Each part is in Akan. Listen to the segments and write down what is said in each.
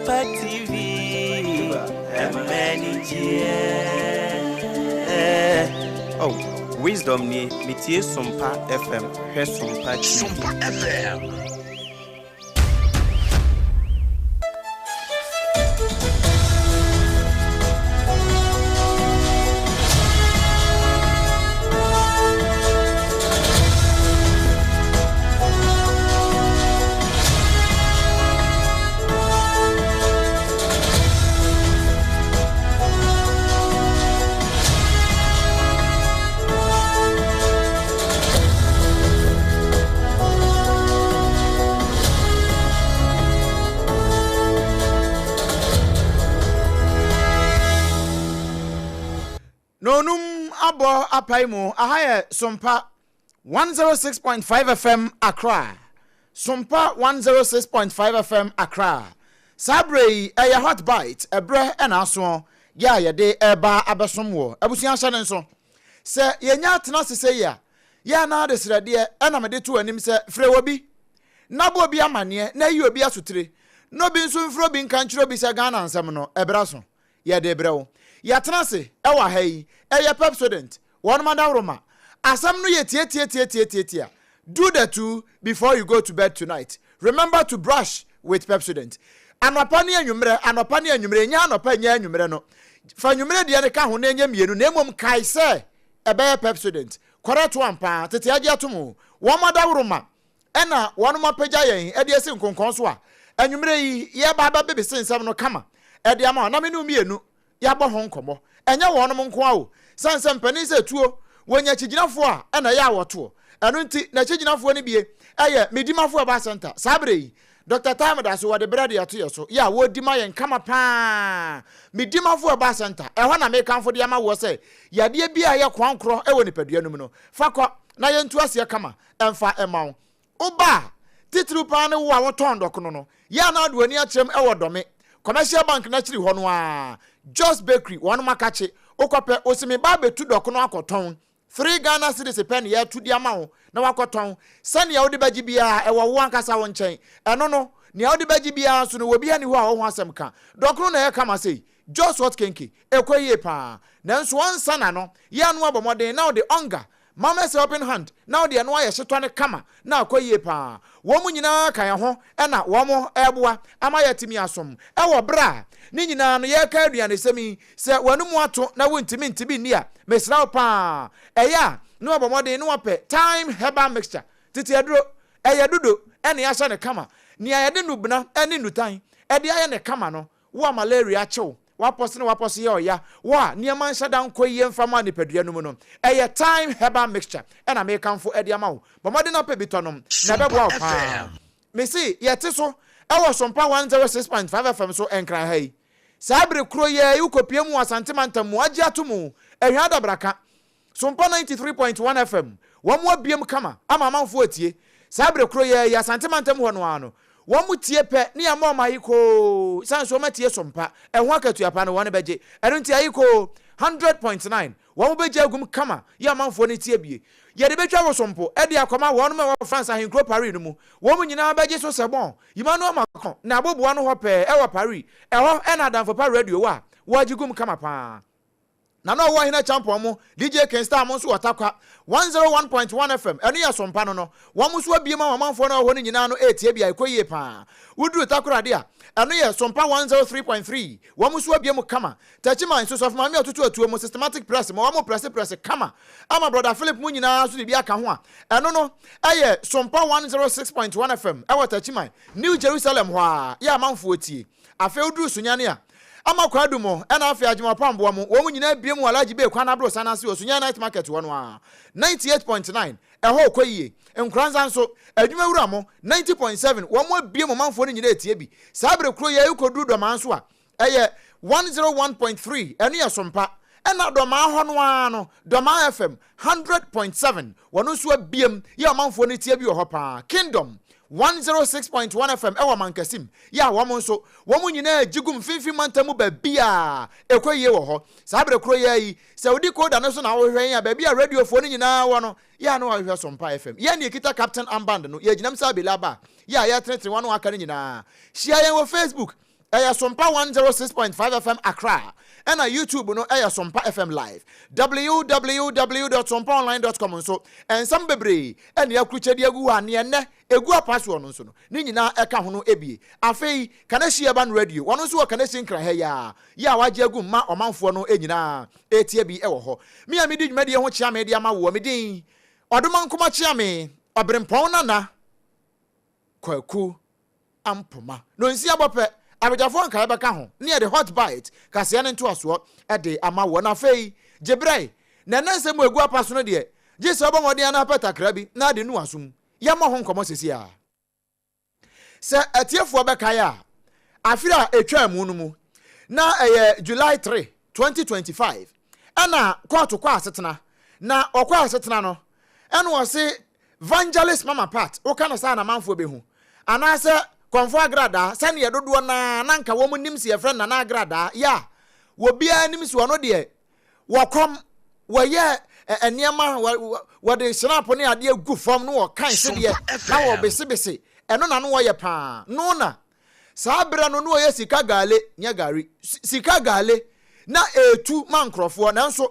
Sompa TV, Oh, wisdom nie, metie Sompa FM, hwɛ Sompa TV. Sompa FM. Nonum abɔ apae mu. Aha yɛ Sompa 106.5 FM Accra. Sompa 106.5 FM Accra. Saa berɛ yi ɛyɛ Hot Bite ɛberɛ ɛna asoɔ yɛ a yɛde ɛreba abɛsom wɔ abusua hyɛ no nso. Sɛ yɛnya atena ase sɛ yi a, yɛ anaa adesrɛdeɛ ɛna mede to anim sɛ frɛ obi na bɔ obi amaneɛ na yi obi asotire na obi nso mfrɛ obi nka nkyerɛ obi sɛ Ghana nsɛm no ɛberɛ aso. Yɛde rebrɛ wo. Yɛatena ase wɔ ha yi, ɛyɛ Pepsodent, wɔnom adaworoma. Asɛm no yɛ tiatiatiatiatiatia. Do the two before you go to bed tonight. Remember to brush with Pepsodent. Anɔpa ne anwummerɛ, anɔpa ne anwummerɛ, ɛnyɛ anɔpa ɛnyɛ anwummerɛ no. Fa anwummerɛ deɛ no ka ho na ɛnyɛ mmienu, na mmom kae sɛ ɛbɛyɛ Pepsodent. Correct one paa, tete agye atom o. Wɔn adaworoma ɛna wɔnom apagya yɛn de asi nkonkɔn so a, anwummerɛ yi yɛreba abɛbebese nsɛm no kama de ama wo na me ne wo mmienu yɛabɔ ho nkɔmmɔ. Ɛnyɛ wɔnom nko ara o, sane sɛ mpanin sɛ tuo, wɔnya akyigyinafoɔ a ɛna ɛyɛ a wɔtoɔ. Ɛno nti n'akyigyinafoɔ no bie ɛyɛ Medimafo Herbal Centre. Saa berɛ yi, Dɔkta Time da so wɔde berɛ de ato yɛ so, yɛ a wɔredi ma yɛn kama pa ara. Medimafo Herbal Centre, ɛhɔ na mekamfo de ama woɔ sɛ yadeɛ biara a ɛyɛ koankorɔ wɔ nipadua no mu no, fa kɔ na yɛntu aseɛ kama mfa mma wo. Wo ba a, titiriw paa ne wo a wotɔn dɔkono no, yɛ a na wode w'ani akyerɛm wɔ Dɔme Commercial Bank no akyiri hɔ no ara, Jos Bakery, wɔnom akakye. Wokɔpɛ, wose me ba abɛtu dɔkono akɔtɔn. Three Ghana cedis pɛ na yɛatu de ama wo na woakɔtɔn. Sɛnea wode bɛgye biara, ɛwɔ wo ankasa wo nkyɛn. Ɛno no, nea wode bɛgye biara nso no, obiara nni hɔ a ɔwɔ ho asɛm ka. Dɔkono na ɛyɛ kama sei. Jos Hot Kenke, ɛkɔ yie paa. Nanso ansa na no, yɛ a na woabɔ mmɔden na wode ɔnga Mama's helping hand na wode ɛno ayɛ hyetɔ no kama na akɔ yie paa. Wɔn nyinaa ka yɛn ho na wɔn reboa ama yɛatumi asom. Wɔ berɛ a ne nyinaa no yɛreka aduanesɛm yi, sɛ w'anomu ato na wontumi nte bi nni a, mesrɛ wo paa, ɛyɛ a na wabɔ mmɔden na wapɛ Thyme Herbal Mixture, tete aduro, ɛyɛ dodo na yɛahyɛ no kama, nea yɛde nnubena ne nnutan de ayɛ no kama no, Wo a malaria akye wo, w'apɔse ne w'apɔso yɛ ɔya, wo a nneɛma nhyɛ da nkɔ yie mfa ma nipadua no mu no, ɛyɛ Thyme Herbal Mixture na mekamfo de ama wo. Bɔ mmɔden na pɛ bi tɔ nom, na ɛbɛboa wo paa. Mese yɛte so wɔ Sompa 106.5 FM so Nkran ha yi. Saa bere koro yi ara yi wokɔpue mu wɔ Asante mantam mu, agye ato mu, Ahwea Adabraka, Sompa 93.1 FM, wɔn abue mu kama ama amanfoɔ atie. Saa berɛ korɔ yi ara yi, Asante mantam hɔ no ara no, wɔn tie pɛ ne yɛama wɔn ayekoo, sane sɛ wɔn atie Sompa, ɛho akatua pa no wɔn bɛgye. Ɛno nti ayekoo 100.9, wɔn bɛgye agu mu kama yɛ amanfoɔ no tie bie. Yɛde bɛtwa wosompo de akɔma wɔnom a ɛwɔ France ahenkuro Paris no mu, wɔn nyinaa bɛgye so sɛ bɔn. Emmanuel Macron na aboboa no hɔ pɛɛ ɛwɔ Paris, ɛhɔ na Adamfo Pa Radio wɔ a wɔagye gu mu kama paa. Na na ɔwɔ Ɔhene Acheampong mo, DJ Ken Star mo nso wɔ Tarkwa 101.1 FM, ɛno yɛ Sompa no no, wɔn nso abue ma wɔn amanfoɔ no a wɔwɔ hɔ no nyinaa no retie bi a ɛkɔ yie paa. Woduru Takoradi a, ɛno yɛ Sompa 103.3, wɔn nso abue mu kama. Techiman nso, Sɔfo Maame a ɔtoto atuo mo, Systematic Press mo, wɔn prɛse prɛse kama ama Brɔda Philip mo nyinaa nso de bi aka ho a, ɛno no yɛ Sompa 106.1 FM ɛwɔ Techiman, New Jerusalem hɔ ara, yɛ amanfoɔ tie. Afei woduru Sunyani a, ama Kwadu mo ɛna afei Agyemang Ɔpamboa mo, wɔn nyinaa abue mu wɔ Alhaji Bey kwan aborosan ase wɔ Sunyani Night Market hɔ no ara. 98.9, ɛhɔ rekɔ yie. Nkoranza nso, Adwuma Wura mo, 90.7, wɔn abue mu ɔmanfoɔ no nyinaa retie bi. Saa bere koro yi ara wokɔduru Dɔmaa nso a, ɛyɛ 101.3, ɛno yɛ Sompa. Ɛna Dɔmaa hɔ no ara no, Dɔmaa FM, 100.7, wɔn nso abue mu yɛ ɔmanfoɔ no tie bi wɔ hɔ pa ara. Kingdom, 106.1 FM wɔ Mankasim yɛ a wɔn nso, wɔn nyinaa gye gu mfimfini mantam mu baabiara a ɛkɔ yie wɔ hɔ. Saa bere koro yi ara yi, sɛ wo decoder no so na wohwehwɛ yɛn a, baabi a radiofoɔ no nyinaa wɔ no, yɛ a na wɔhwehwɛ Sompa FM. Yɛn na yɛkita Captain Armband no, yɛgyinam sɛ abele aba a, yɛ a yɛretenetene wɔn a wɔaka no nyinaa. Hyia yɛn wɔ Facebook. Ɛyɛ Sompa 106.5 FM Accra, ɛna YouTube no ɛyɛ Sompa FM Live. www.sompaonline.com nso, nsɛm bebree ɛne akrukyɛ de agu hɔ a neɛ nnɛ egu apa soɔ no nso no, ne nyinaa ɛka ho no ebie. Afei, Kaneshie Urban Radio, wɔn nso wɔ Kaneshie Nkran ha yi ara, yɛ a wagye agu mma ɔmanfoɔ no nyinaa ɛretie bi wɔ hɔ. Me a medi dwumadie ho kyeame de ama woɔ, me din, Ɔdomankoma Kyeame, Ɔberempɔn Nana Kwaku Ampoma. Nonsia bɔ pɛ, abadwafoɔ nkaeɛ bɛka ho ne yɛde Hot Bite kaseɛ no ntoasoɔ de ama woɔ. Na afei, gye berɛ, na ɛnnɛ nsɛm a ɛgu apa so no deɛ, gye sɛ wobɔ mmɔden ara na apɛ takra bi na ade nu w'asom. Yɛmmɔ ho nkɔmmɔ seesei ara. Sɛ atiefoɔ bɛkae a, afe a ɛtwaa mu no mu, na ɛyɛ July 3, 2025, ɛna kɔɔto kɔɔ asetena. Na ɔkɔɔ asetena no, ɛna ɔse Vangelist Mama Pat, woka no saa na amanfoɔ bɛhu. Anaasɛ Kɔmfoɔ Agradaa, sɛdeɛ dodoɔ no ara na anka wɔn nim sɛ yɛfrɛ no Nana Agradaa, yɛ a, obiara nim sɛ ɔno deɛ wɔkɔm, wɔyɛ nneɛma, wɔde hyinapo ne adeɛ gu fam na wɔkan sedeɛ na wɔbesebese, ɛno na no wɔyɛ paa. No na saa berɛ no na wɔyɛ sika gaale, nyɛ gari, sika gaale na ɛretu ma nkurɔfoɔ, nanso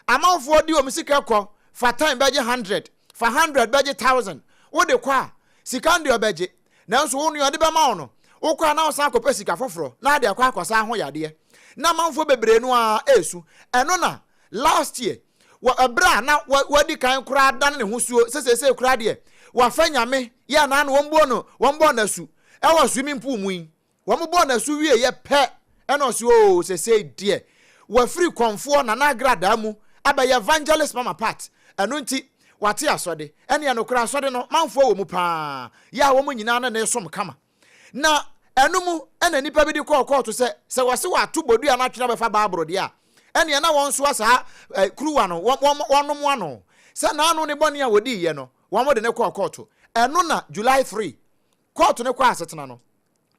amanfoɔ de wɔn sika kɔ fa ten bɛgye hundred, fa hundred bɛgye thousand, wode kɔ a sika no deɛ ɔbɛgye, Nanso wo nea ɔde bɛma wo no, wokɔ a na wosan akɔpɛ sika foforɔ na ade akɔ akɔsa ho yadeɛ. Na amanfoɔ bebree no ara ɛresu. Ɛno na last year, wɔ ɛberɛ a na wadi kan koraa dane ne ho suo sɛ seesei koraa deɛ wafa Nyame yɛ anaa na wɔn no wɔn bɔɔ no asu ɛwɔ swimming pool mu yi. Wɔn bɔɔ no asu wieɛ pɛ ɛna ɔse oo seesei deɛ wafiri kɔmfoɔ Nana Agradaa mu abɛyɛ Evangelist Mama Pat. Ɛno nti Wate asɔde. Ɛneɛ nokorɛ asɔde no manfoɔ wɔ mu paa, yɛ a wɔn nyinaa ne no resom kama. Na ɛno mu na nnipa bi de kɔɔ kɔɔto sɛ, sɛ wɔse wɔato bodua no atwene abɛfa Bible deɛ a, ɛneɛ na wɔnsoa saa eh, kuruwa no, wɔn, wɔn, wɔnom ano. Sɛ n'ano ne bɔne a wɔdiiɛ no, wɔn de no kɔɔ kɔɔto. Ɛno na July 3, kɔɔto no kɔɔ asetena no.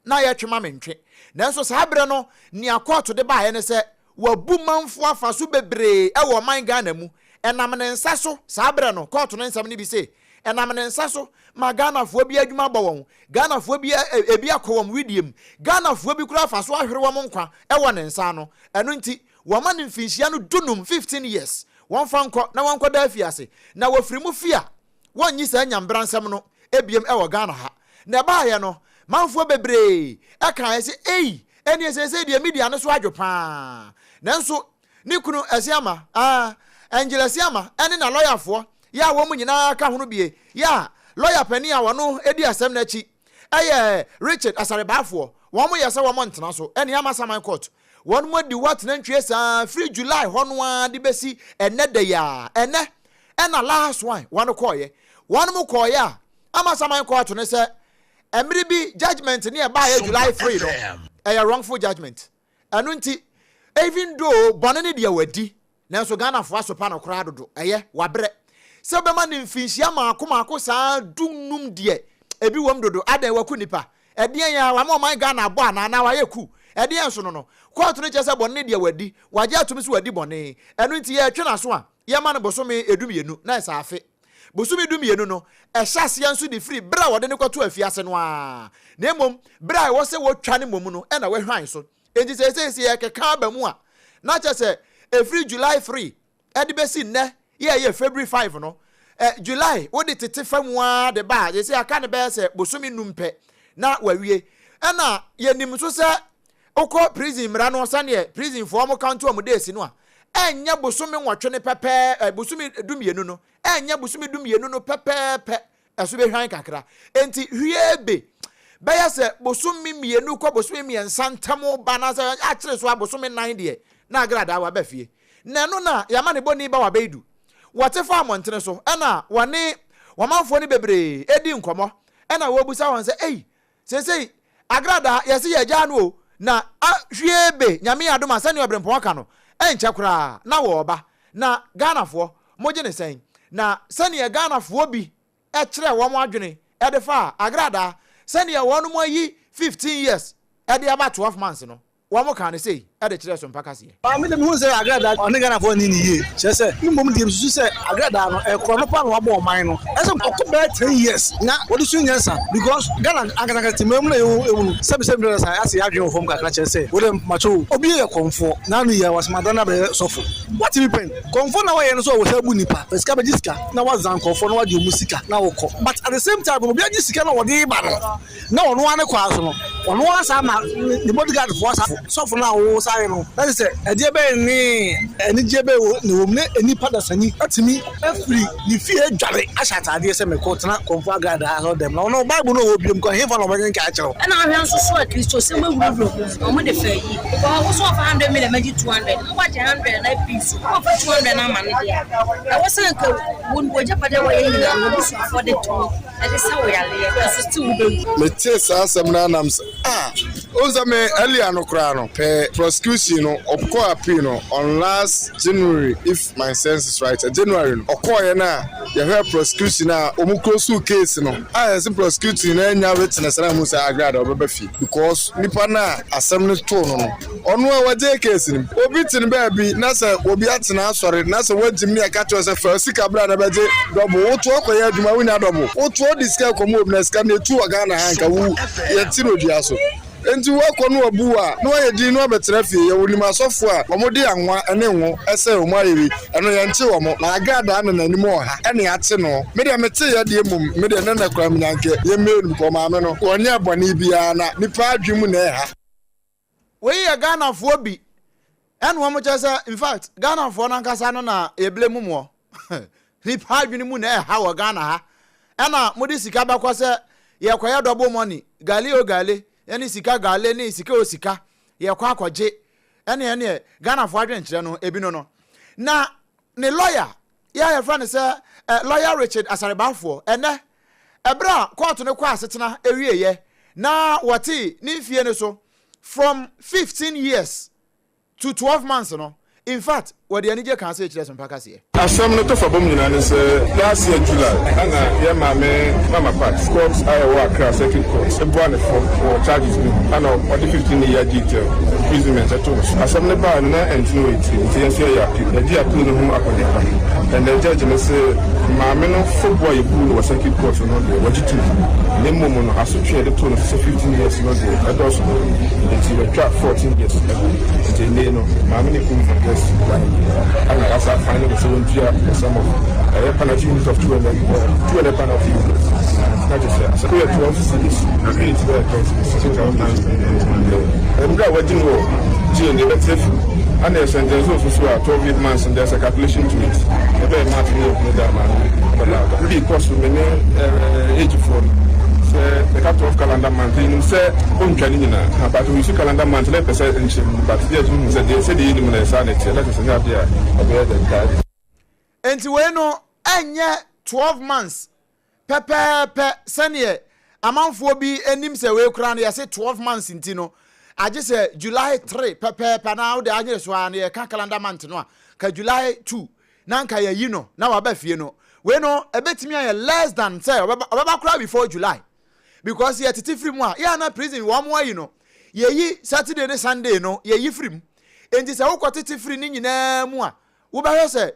na yɛtwe ma mentwe. Nanso saa berɛ no, nea kɔɔto de baeɛ ne sɛ wabu manfoɔ afa so bebree wɔ ɔman Ghana mu. Ɛnam ne nsa so, saa berɛ no, kɔɔto no nsɛm no bi se, ɛnam ne nsa so ma Ghanafoɔ bi adwuma abɔ wɔn, Ghanafoɔ bi ebi akɔ wɔn wedeɛ mu, Ghanafoɔ bi koraa afa so ahwere wɔn nkwa wɔ ne nsa ano. Ɛno nti, wɔma no mfinhyia no dunum, 15 years, wɔmfa nkɔ na wɔnkɔda afiase. Na wɔfiri mu fie a, wɔnnye saa nyambransɛm no biom wɔ Ghana ha. Na ɛbaeɛ no, manfoɔ bebree kaeɛ sɛ, Ei, ɛnneɛ seesei deɛ media no so adwo pa ara. Nanso ne kunu Asiamah, ah, Angel Asiamah ne n'alɔyafoɔ, yɛ a wɔn nyinaa ka ho no bie, yɛ a lɔya panin a ɔno di asɛm no akyi yɛ Richard Asare-Baafoɔ, wɔn yɛ sɛ wɔn ntena so ne Amasaman Court. Wɔn adi hɔ atena ntwie saa firi July hɔ no ara de bɛsi ɛnnɛ da yi ara. Ɛnnɛ ɛna last one wɔn kɔɔyɛ. Wɔn mo kɔɔyɛ a, Amasaman kɔɔto no sɛ mmere bi judgement ne ɛbaeɛ July 3 no, ɛyɛ wrongful judgement. Ɛno nti, even though bɔne no deɛ wadi, nanso Ghanafoɔ asopa no koraa dodo. Ɛyɛ, wabrɛ. Sɛ wobɛma no mfinhyia maako maako saa 15 deɛ, ebi wom dodo. Adɛn, waku nnipa? Ɛdeɛn ara, wama ɔman Ghana abɔ anaa? Anaa wayɛ coup? Ɛdeɛn nso no no? Kɔɔto no kyerɛ sɛ bɔne no deɛ wadi, wagye atom sɛ wadi bɔne. Ɛno nti yɛretwe n'aso a, yɛma no bosome 12 na ɛsɛ afe. Bosome 12 no, ɛhyɛ aseɛ nso de firi berɛ a wɔde no kɔtoo afiase no ara, na mmom berɛ a ɛwɔ sɛ wɔtwa no mmom no na wɔahwan so. Enti seesei sɛ yɛrekeka aba mu a, na kyerɛ sɛ ɛfiri July 3 de bɛsi nnɛ yɛ ɛyɛ February 5 no, eh, July wode tete fa mu ara de ba a, seesei aka no bɛyɛ sɛ bosome num pɛ na wawie. Ɛna yɛnim nso sɛ wokɔ prison mmara no sɛdeɛ prisonfoɔ wɔn count wɔn days no a, ɛnyɛ bosome nwɔtwe no pɛpɛɛ, eh, bosome 12 no, ɛnyɛ bosome 12 no pɛpɛɛpɛ, ɛso bɛhwan kakra. Enti hwie be bɛyɛ sɛ bosome 2 kɔ bosome 3 ntam ba anaasɛ akyere so a bosome 4 deɛ na agradaa waba fie. Na ɛno na yɛama ne bɔni ba wabɛdu. Wɔte fa mmɔntene so ɛna wɔne wɔmanfoɔ no bebree ɛdi nkɔmmɔ ɛna wɔbusa wɔn sɛ, ei, seesei agradaa yɛse yɛagyaa no o, na a hwie be Nyame yɛ adom a sɛnea ɔbrempɔn ka no ɛnkyɛ koraa na wɔɔba. Na Ghanafoɔ mogye ne sɛn? Na sɛdeɛ Ghanafoɔ bi kyerɛɛ wɔn adwene de faa agradaa sɛdeɛ wɔnom ayi 15 years de aba 12 months no, wɔn kaa no sei. de kyerɛɛ Sompa kaseɛ. Ah, me de mehu sɛ Agradaa ɔne Ghanafoɔ nni no yie. Kyerɛ sɛ, me mmom deɛ mesusu sɛ Agradaa no, ɛyɛ korɔno paa na wabɔ ɔman no. Ɛsɛ sɛ ɔkɔ bɛyɛ 10 years na wɔde sua nyansa because Ghana ankasankasa temamu no a yɛwɔ mu no, sɛbi sɛbi mprɛ sa asɛ yɛadwene wɔ fam kakra. Kyerɛ sɛ, wo deɛ mpakyɛ o, obi yɛ kɔmfoɔ na ano yie a wɔsɛ madan abɛyɛ sɔfo. Wate bi pɛn? Kɔmfoɔ na wɔyɛ no sɛ ɔwɔ sɛ abu nipa, fɛ sika bɛgye sika na wazan nkɔfoɔ na wagye ɔmu sika na wɔkɔ. But at the same time, obi agye sika na wɔde ba no na ɔno ara ne kwan so no, ɔno ara saa ma ne bodyguard foɔ sa sɔfo no a wɔwɔ saa yɛ no na kyerɛ sɛ ɛdeɛ bɛyɛ ne anigyeɛ bɛyɛ wɔ ne wɔm ne nipa dasani atumi afiri ne fie adware ahyɛ ataadeɛ sɛ mekɔ tena Kɔmfo Agradaa asɔre dɛm na ɔno Bible no ɔwɔ biom kɔ hefa na ɔbɛkenkan akyerɛ wo. Ɛna ahwɛ nso so a Kristosɛm awurawura mu na wɔn de fa yi because wo so ɔfa 100 million magye 200 na wagye 100 na afiri so wɔfa 200 na ama no deɛ a ɛwɔ sɛ nka wo w'agyapadeɛ a wɔyɛ nyinaa no w'abusuafoɔ de tɔn ɛde sa wo yareɛ ɛso still wobɛwu. Metee saa asɛm no anam sɛ, ah, wohu sɛ me earlier no koraa no pɛ prosecution no ɔkɔ appeal no on last January, if my sense is right, January no ɔkɔɔyɛ no a yɛhwɛ prosecution a ɔmu close case no a yɛsɛ prosecution no anya witness na mu sɛ Agrada ɔbɛba fie because nipa no a asɛm no too no, ɔno a wagye case no, obi te no baabi na sɛ obi atena asɔre na sɛ wagyim ne ɛka kyerɛ sɛ fa sika bra na bɛgye double, wotoɔ kɔyɛ adwuma wonya double, wotoɔ de sika kɔmu obi na sika no ɛtu wɔ Ghana ha nka wo yɛte no odua so. Nti woakɔ no wabu a na wayɛ din na wabɛtena fie. Yɛwɔ nim asɔfo a wɔde anwa ne ngo ɛsɛ wɔn ayɛ bi, ɛno yɛnkye wɔn na Agradaa na n'anim ɔha ɛne ate no. Me deɛ mete yɛ deɛ mmom me deɛ ne nɛ koraa menyankɛ yɛmmie no kɔ maame no wɔnyɛ bɔne biara na nipa adwe mu na ɛha. Wei yɛ Ghanafoɔ bi ɛna wɔn kyerɛ sɛ in fact Ghanafoɔ nankasa no na yɛbile mu moɔ nipa adwene mu na ɛha wɔ Ghana ha. Ɛna mode sika bɛkɔ sɛ yɛkɔyɛ double money, gale o gale, ɛne sika gale ne sika o sika yɛkɔ akɔgye. Ɛne Ghanafoɔ adwenkyerɛ no ebi no na ne lawyer yɛ a yɛfrɛ no sɛ Lawyer Richard Asarebafoɔ. Ɛnɛ ɛberɛ a kɔɔto no kɔ asetena ewieɛ na wɔte ne mfie no so from 15 years to 12 months no, in fact wɔde anigye kan sɛ ɛkyerɛ Sompa kaseɛ. Asɛm no tɔfa bom nyinaa ne sɛ last year July ana yɛ maame Mama Pat, court a ɛwɔ Accra Circuit Court ɛboa ne fɔ wɔ charges bi ho ana ɔde 15 year jail imprisonment ɛto no so. Asɛm no baa no na ɛntene wɔ etiri nti yɛn nso yɛyɛ appeal. Yɛgye appeal no ho akɔneaba. Ɛnɛ judge no sɛ maame no fɔbo a yɛbuu no wɔ circuit court no deɛ wɔgye tom, na mmom no asotwe a yɛde too no so sɛ 15 years no deɛ ɛdɔɔso no nti wɔatwa 14 years agu. Nti ɛnɛ no maame ne kum for just one year ana yɛasa fine no sɛ wɔntua the sum of ɛyɛ penalty unit of 200, 200 penalty units na kyerɛ sɛ asɛ woyɛ 12 cedis, unit bɛyɛ 12 cedis, 6,900. Mmerɛ a wagye no wɔ jail no yɛbɛte fi ana yɛ sentence nso so a 12 months, there's a calculation to it. Ɛbɛyɛ math ne yɛhunu da ama no ɔbɛda bi kɔ so. Me ne age foɔ no sɛ ɛka 12 calendar month yɛnim sɛ ɔntwa ne nyinaa, but oyi so calendar month na ɛpɛ sɛ nkyɛn mu, but yɛ hu sɛ deɛ sɛdeɛ yɛnim no ɛsaa na ɛteɛ na kyerɛ sɛ nyɛ adeɛ a ɔbɛyɛ dɛ daa. Nti wei no ɛnyɛ 12 months pɛpɛɛpɛ sɛneɛ amanfoɔ bi anim sɛ wei koraa no yɛse 12 months nti no agye sɛ July 3 pɛpɛɛpɛ na wode anyere so a no yɛka calendar month no a ka July 2 na nka yɛyi no na waba fie no. Wei no ɛbɛtumi ayɛ less than sɛ ɔbɛba koraa before July because yɛtete firi mu a yɛ ana prison wɔn mo ayi no yɛyi Saturday ne Sunday no yɛyi firi mu. Nti sɛ wokɔ tete firi ne nyinaa mu a wobɛhwɛ sɛ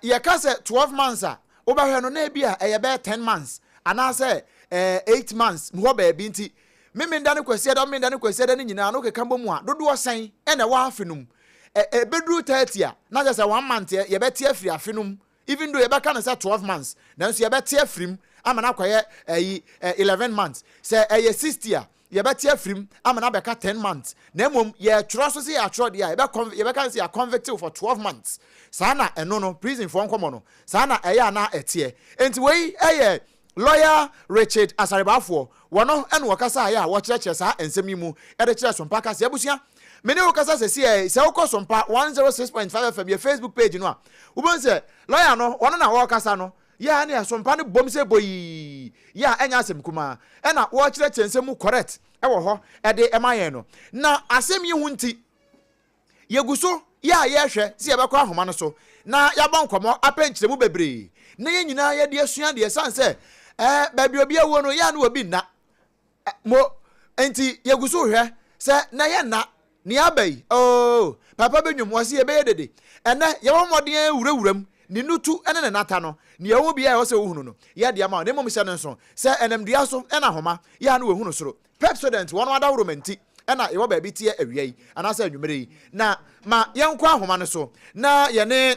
yɛka sɛ 12 months a wobɛhwɛ no na ebi a ɛyɛ bɛyɛ 10 months anaasɛ 8 months hɔ baabi. Nti Memenda ne Kwasiada, Memenda ne Kwasiada no nyinaa no keka bɔ mu a dodoɔ sɛn ɛna ɛwɔ afe no mu? Ɛbɛduru 30 a na kyerɛ sɛ one month yɛbɛte afiri afe no mu. Even though yɛbɛka no sɛ 12 months, nanso yɛbɛte afiri mu ama no akɔyɛ ɛyi 11 months. Sɛ ɛyɛ 60 a yɛbɛte afiri mu ama no abɛka 10 months, na mmom yɛtwerɛ so sɛ yɛatwerɛ deɛ a yɛbɛka no sɛ yɛaconvict for 12 months. Saa na ɛno no prison foɔ nkɔmmɔ no saa na ɛyɛ ana ɛteɛ. Nti wei ɛyɛ Lawyer Richard Asarebafoɔ wɔno ɛna wɔkasa ayɛ a wɔkyerɛkyerɛ saa nsɛm yi mu ɛde kyerɛ Sompa kasa. Abusua, me ne wo kasa sɛsi ɛ sɛ wokɔ Sompa 106.5 FM yɛ Facebook page no a wobɛhu sɛ lawyer no wɔno na wɔrekasa no yɛ a ne Sompa no bom sɛ boyii yɛ a ɛnyɛ asɛm kumaa ɛna wɔrekyerɛkyerɛ nsɛm mu correct ɛwɔ hɔ ɛde ɛma yɛn no. Na asɛm yi ho nti yɛgu so yɛ a yɛrehwɛ sɛ yɛbɛkɔ ahoma no so na yɛabɔ nkɔmmɔ apɛ nkyerɛmu bebree na yɛn nyinaa yɛde asua deɛ ɛsiane sɛ baabi obi awuo no yɛ a no obi nna mo. Nti yɛgu so hwɛ sɛ na yɛnna. Nea aba yi, oh, papa bɛ nnwom, wɔse yɛbɛyɛ dede. Ɛnnɛ, yɛbɛbɔ mmɔden awurawura mu, ne nutu ne ne nata no, nea ɛwɔ mu biara a ɛwɔ sɛ wohunu no, yɛde ama wo. Na mmom hyɛ no nso sɛ ɛnam dua so na ahoma yɛ a na wɔahunu soro. Pepsodent, wɔn adaworoma nti na yɛwɔ baabi teɛ awia yi anaasɛ anwummere yi. Na ma yɛnkɔ ahoma no so na yɛne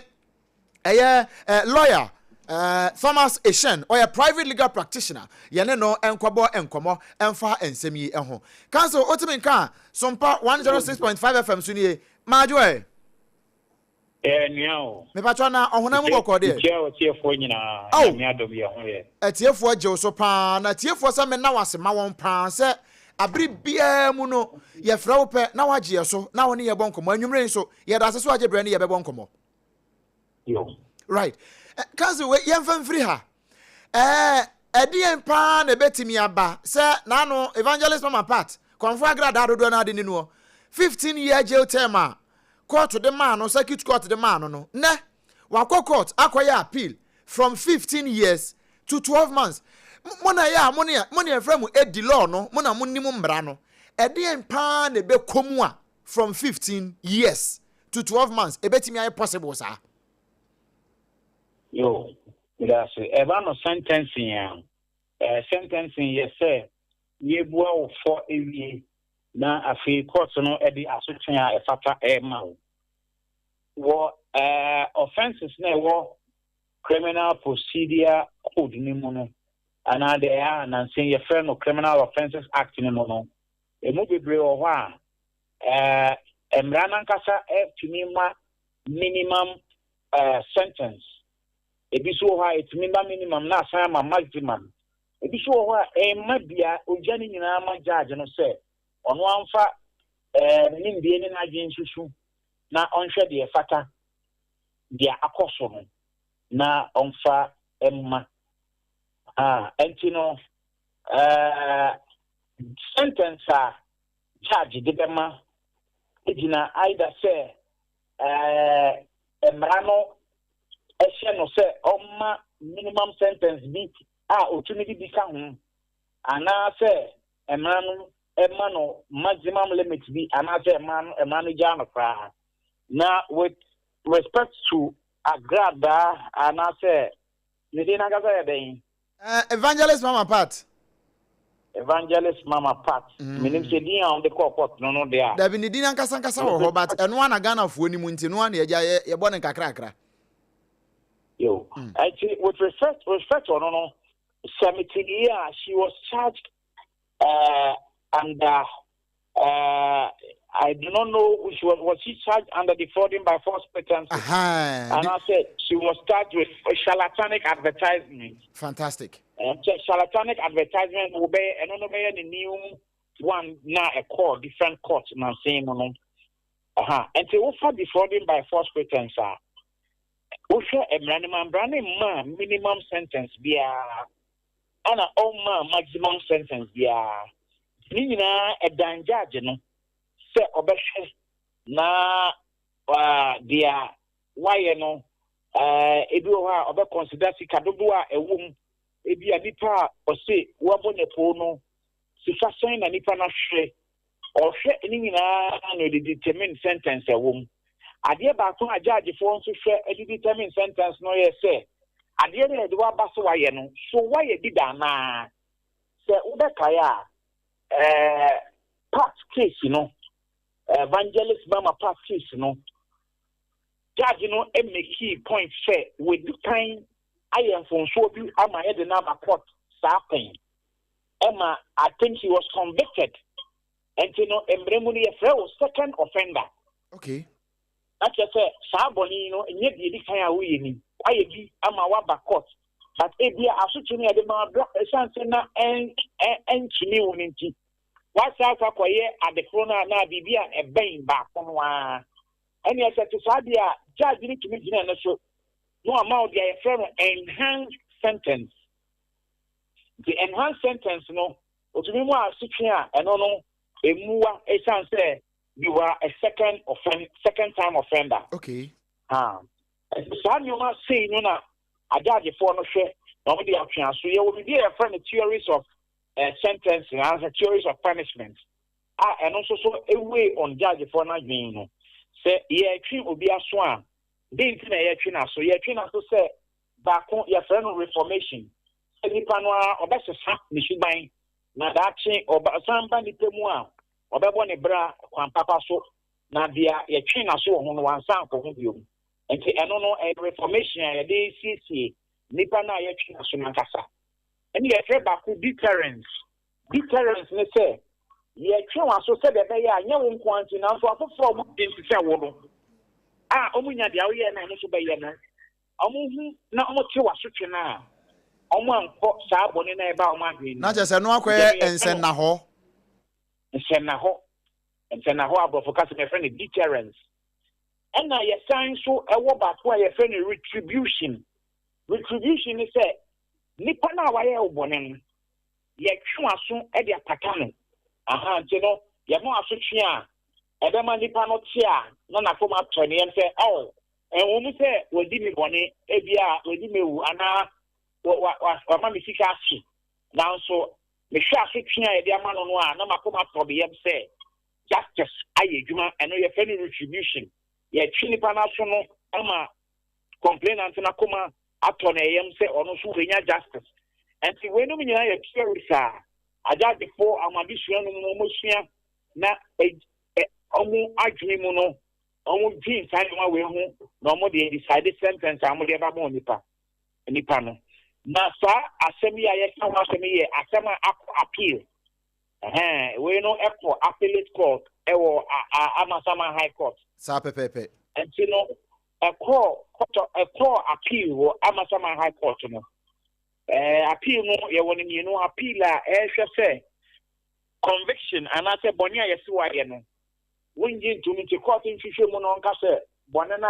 ɛyɛ eh, lawyer eh, Thomas Eshen, ɔyɛ private legal practitioner, yɛne no nkɔbɔ nkɔmmɔ mfa nsɛm yi ho. Council, wotumi nka a, Sompa 106.5 FM so nie, Madwo ɛ. Ɛɛ nua o. Mepatwɔ na ɔhonam mu bɔkɔɔ deɛ. Mekyia ɔtiefoɔ nyinaa, Nyame adom yɛ ho yɛ. Atiefoɔ gye wo so paa, na atiefoɔ sɛ menna wo ase ma wɔn paa sɛ abere biara mu no yɛfrɛ wo pɛ na woagye yɛ so na wo ne yɛbɔ nkɔmmɔ. Anwummere yi nso yɛda ase so agye berɛ ne yɛbɛbɔ nkɔmmɔ. Yo. Right. Council, wei yɛmfa mfiri ha. Ɛɛ ɛdeɛn paa na ɛbɛtumi aba sɛ n'ano Evangelist Mama Pat, Kɔmfo Agradaa dodoɔ no ade ne noɔ, 15 year jail term a court de maa no, circuit court de maa no no, nnɛ wakɔ court akɔyɛ appeal from 15 years to 12 months. Mo na ɛyɛ a mo ne mo ne ɛfrɛ mo edi law no, mo na mo nim mmara no. Ɛdeɛn paa na ɛbɛkɔ mu a from 15 years to 12 months ɛbɛtumi ayɛ possible saa? Yo, meda ase. Ɛba no sentencing a, eh, sentencing yɛ sɛ yɛbua wo fɔ ewie na afei court no de asotwe a ɛfata ɛrema wo. Wɔ eh, offences na ɛwɔ Criminal Procedure Code no mu no, anaa deɛ ɛyɛ a nansa yi yɛfrɛ no Criminal Offences Act no mu no, emu bebree wɔ hɔ a, eh, mmara no ankasa tumi ma minimum eh, sentence. Ebi nso wɔ hɔ a ɛtumi ma minimum na asan ama maximum. Ebi nso wɔ hɔ a ɛmma bia, ogya ne nyinaa ma judge no sɛ ɔno amfa eh, ne nimdeɛ ne n'adwene nsusu na ɔnhwɛ deɛ ɛfata deɛ akɔ so no na ɔmfa mma. Ah, ɛnti no, eh, sentence a judge de bɛma gyina either sɛ eh, mmara no hyɛ no sɛ ɔmma minimum sentence bi a otumi de bi ka ho, anaasɛ mmara no ma no maximum limit bi, anaasɛ mmara no mmara no gyaa no koraa. Na with respect to Agradaa anaasɛ ne din ankasa yɛ dɛn? Evangelist Mama Pat. Evangelist Mama Pat. Menim sɛ din a wɔde kɔɔ court no no deɛ a. Dabi, ne din ankasa ankasa wɔ hɔ, but ɛno ara na Ghanafoɔ nim nti, ɛno ara na yɛgya yɛbɔ no nkakrakra. Yo. Ɛnti with respect respect ɔno no, sɛ mete ne yie a, she was charged uh, under I do not know, she was, was she charged under defrauding by false pretenses? And I said she was charged with charlatanic advertisement. Fantastic. Charlatanic advertisement will be, and no be any new one now a court, different court, now saying no. no. Aha. And to offer defrauding by false pretense, wohwɛ mmara no ma mmara no mma minimum sentence biara ɛna ɔmmaa maximum sentence biara. Ne nyinaa ɛdan judge no sɛ ɔbɛhwɛ na deɛ wayɛ no, ebi wɔ hɔ a ɔbɛ consider sika dodoɔ a ɛwɔ mu, ebi a nipa a ɔse wabɔ ne poo no sika sɛn na nipa no ahwere, ɔhwɛ ne nyinaa na ɔde determine sentence ɛwɔ mu. Adeɛ baako a judgefoɔ nso hwɛ de determine sentence no yɛ sɛ adeɛ no a yɛde waba sɛ wayɛ no, so wayɛ bi da anaa? Sɛ wobɛkae a, ɛɛ Pat case no, Evangelist Mama Pat case no, judge no mekii point sɛ wadi kan ayɛ mfomsoɔ bi ama yɛde no aba court saa pɛn. Ɛma I think he was convicted. Ɛnti no, mmerɛ mu no yɛfrɛ wo second offender. Okay. Na kyerɛ sɛ saa bɔne yi no nyɛ deɛ ɛdi kan a woyɛ ni. Woayɛ bi ama woaba court. But ebia asotwe no yɛde ma bra ɛsiane sɛ na ɛntumi wo no nti, woasan akɔ akɔyɛ ade koro no anaa biribi a ɛbɛn baako no ara. Ɛnneɛ sɛ ɛte saa deɛ a, judge no tumi gyina no so na wama wo deɛ yɛfrɛ no enhanced sentence. Nti enhanced sentence no, otumi mu asotwe a ɛno no ɛmmuwa ɛsiane sɛ you are a second offend, second time offender. Okay. Ha. Saa nneɛma sei no na agyagyefoɔ no hwɛ na wɔde atwe aso. Yɛwɔ biribi a yɛfrɛ no theories of sentencing anaasɛ theories of punishment. a ɛno nso so weigh on judgefoɔ no adwene no. Sɛ yɛretwe obi aso a, dɛn nti na yɛretwe n'aso? Yɛretwe n'aso sɛ baako yɛfrɛ no reformation, sɛ nipa no ara ɔbɛsesa ne suban na daakye ɔsan ba nipa mu a, ɔbɛbɔ ne bra kwan papa so na deɛ yɛtwe n'aso wɔ ho no wansan ankɔ ho bio. Nti ɛno no ɛyɛ reformation a yɛde siesie nipa no a yɛtwe n'aso no ankasa. Ɛne yɛfrɛ baako deterrence. Deterrence ne sɛ yɛtwe w'aso sɛdeɛ ɛbɛyɛ a nyɛ wo nko ara nti nanso afoforɔ a wɔn nti sɛ wo no a wɔnya deɛ woyɛ na ɛno nso bɛyɛ no, wɔhu na wɔte w'asotwe no a, wɔankɔ saa bɔne no a ɛba wɔn adwene no Na kyerɛ sɛ ɛno akɔyɛ nsɛnnahɔ. Nsɛnnahɔ. Nsɛnnahɔ aborɔfo kasa mu yɛfrɛ no deterrence. Ɛna yɛsan nso ɛwɔ baako a yɛfrɛ no retribution. Retribution ne sɛ nipa no a wayɛ wo bɔne no, yɛtwe w'aso de apata no. Aha, nti no, yɛma w'aso twe a, ɛbɛma nipa no te a na n'akoma atɔ ne yam sɛ, oh, ɛwɔ mu sɛ wadi me bɔne, ebia wadi me awu anaa wama me sika ahye, nanso mehwɛ asotwe a yɛde ama no no a, na m'akoma atɔ me yam sɛ justice ayɛ adwuma. Ɛno yɛfrɛ no retribution. Yɛtwe nipa no aso no ama complainant no akoma atɔ ne yam sɛ ɔno nso wanya justice. Nti weinom nyinaa yɛ theories a agyagyefoɔ amadesua no mu wɔsua na ɔmo adwene mu no, ɔmo dwen saa nneɛma wei ho na ɔmo de decide sentence a ɔmo de ɛba ma nipa no. Na saa asɛm yi a yɛka ho asɛm yi yɛ asɛm a akɔ appeal. Ɛhɛn, wei no ɛkɔ appellate court ɛwɔ Amasaman High Court. Saa pɛpɛɛpɛ. Nti no ɛkɔɔ court, ɛkɔɔ appeal wɔ Amasaman High Court no. Appeal no yɛwɔ no mmienu. Appeal a ɛrehwɛ sɛ conviction anaasɛ bɔne a yɛsi wayɛ no wongye ntom, nti court nhwehwɛ mu no ɔnka sɛ bɔne no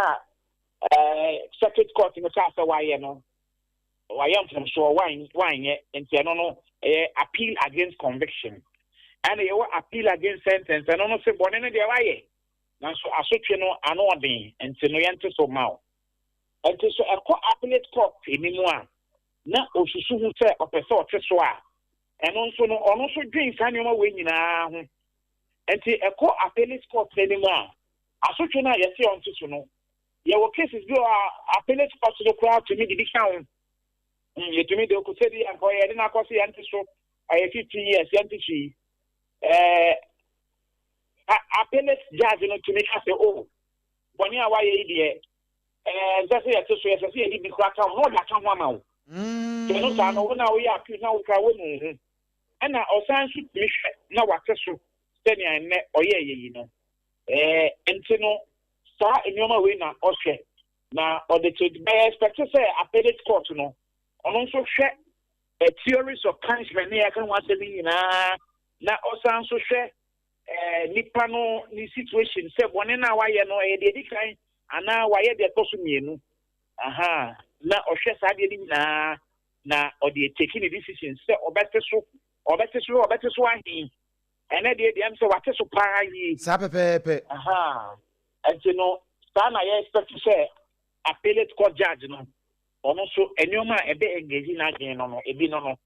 a circuit court no kaa sɛ wayɛ no, wayɛ mfomsoɔ, wanyɛ. Nti ɛno no ɛyɛ appeal against conviction. Ɛna yɛwɔ appeal against sentence. Ɛno no sɛ bɔne no deɛ wayɛ, nanso asotwe no ano ɔden, nti no yɛnte so ma wo. Nti so ɛkɔ appellate court anim a na osusu ho sɛ ɔpɛ sɛ ɔte so a, ɛno nso no ɔno nso dwen saa nneɛma wei nyinaa ho. Nti ɛkɔ appellate court anim a, asotwe no a yɛse ɔnte so no, yɛwɔ cases bi wɔ a appellate court no koraa tumi de bi ka ho. Yɛtumi de okɔ sɛ bi anka ɔyɛ de n'akɔ sɛ yɛnte so ɛyɛ 15 years, yɛnte so yi, appellate judge no tumi ka sɛ, o, bɔne a wayɛ yi deɛ, ɛnsɛ sɛ yɛte so, yɛsɛ sɛ yɛde bi koraa ka ho, na ɔde aka ho ama wo. Sɛ no saa no, wo na woyɛ appeal na wokora wo nu ho. Ɛna ɔsan nso tumi hwɛ na wate so sɛnea nnɛ ɔyɛɛ yɛ yi no. Nti no saa nneɛma wei na ɔhwɛ na ɔde to bɛyɛ expect sɛ appellate court no ɔno nso hwɛ theories of punishment ne yɛka ho asɛm yi nyinaa, na ɔsan nso hwɛ nipa no ne situation, sɛ bɔne no a wayɛ no ɛyɛ deɛ di kan anaa wayɛ deɛ ɛtɔ so mmienu. Aha, na ɔhwɛ saa deɛ no nyinaa na ɔde take ne decision sɛ ɔbɛte so, ɔbɛte so, ɔbɛte so ahen. Ɛnɛ deɛ sɛ wate so paa yie. Saa pɛpɛɛpɛ. Aha, nti no saa na yɛ expect sɛ appellate court judge no ɔno nso nneɛma a ɛbɛ engage n'adwene no ebi no.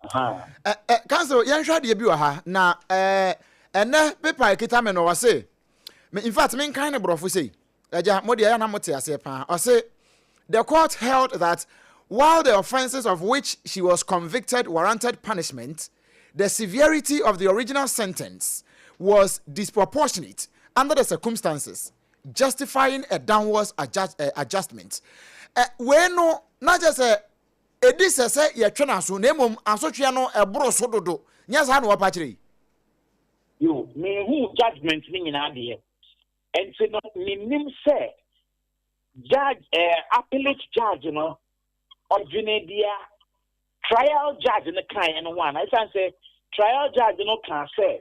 Aha. Ɛ ɛ counsel, yɛnhwɛ adeɛ bi wɔ ha na ɛnɛ paper a ɛkita me no, ɔse me, in fact, menkan ne borɔfo sei. Agya, mo deɛ ɛyɛ na mote aseɛ paa. Ɔse the court held that while the offences of which she was convicted warranted punishment, the severity of the original sentence was disproportionate under the circumstances, justifying a downwards adjustment. Wei no na kyerɛ sɛ ɛdi sɛ yɛtwe n'aso, na mmom asotweɛ no ɛboro so dodo. Nyɛ saa na wɔpa kyerɛ yi? Yo, mehu judgement no nyinaa deɛ, nti no menim sɛ judge, appellate judge no ɔdwene deɛ trial judge no kaeɛ no ho ana, ɛsiane sɛ trial judge no kaa sɛ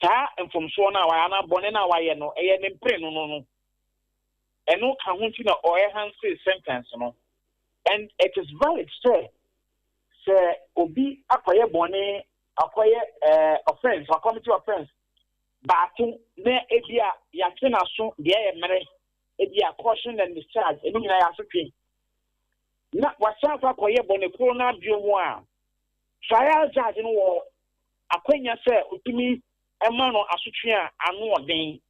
saa mfomsoɔ no a wayɛ anaa bɔne no a wayɛ no ɛyɛ ne mpere no, ɛno ka ho nti na ɔenhance sentence no. And it is valid sɛ obi akɔyɛ bɔne, akɔyɛ offence, wacommit offence baako, na ebi a yɛatwe n'aso deɛ ɛyɛ mmerɛ, ebi a caution and discharge, ɛno nyinaa yɛ asotwe, na wasan akɔ akɔyɛ bɔne koro no abio mu a, trial judge no wɔ akwanya sɛ ɔtumi ma no asotwe a ano ɔden.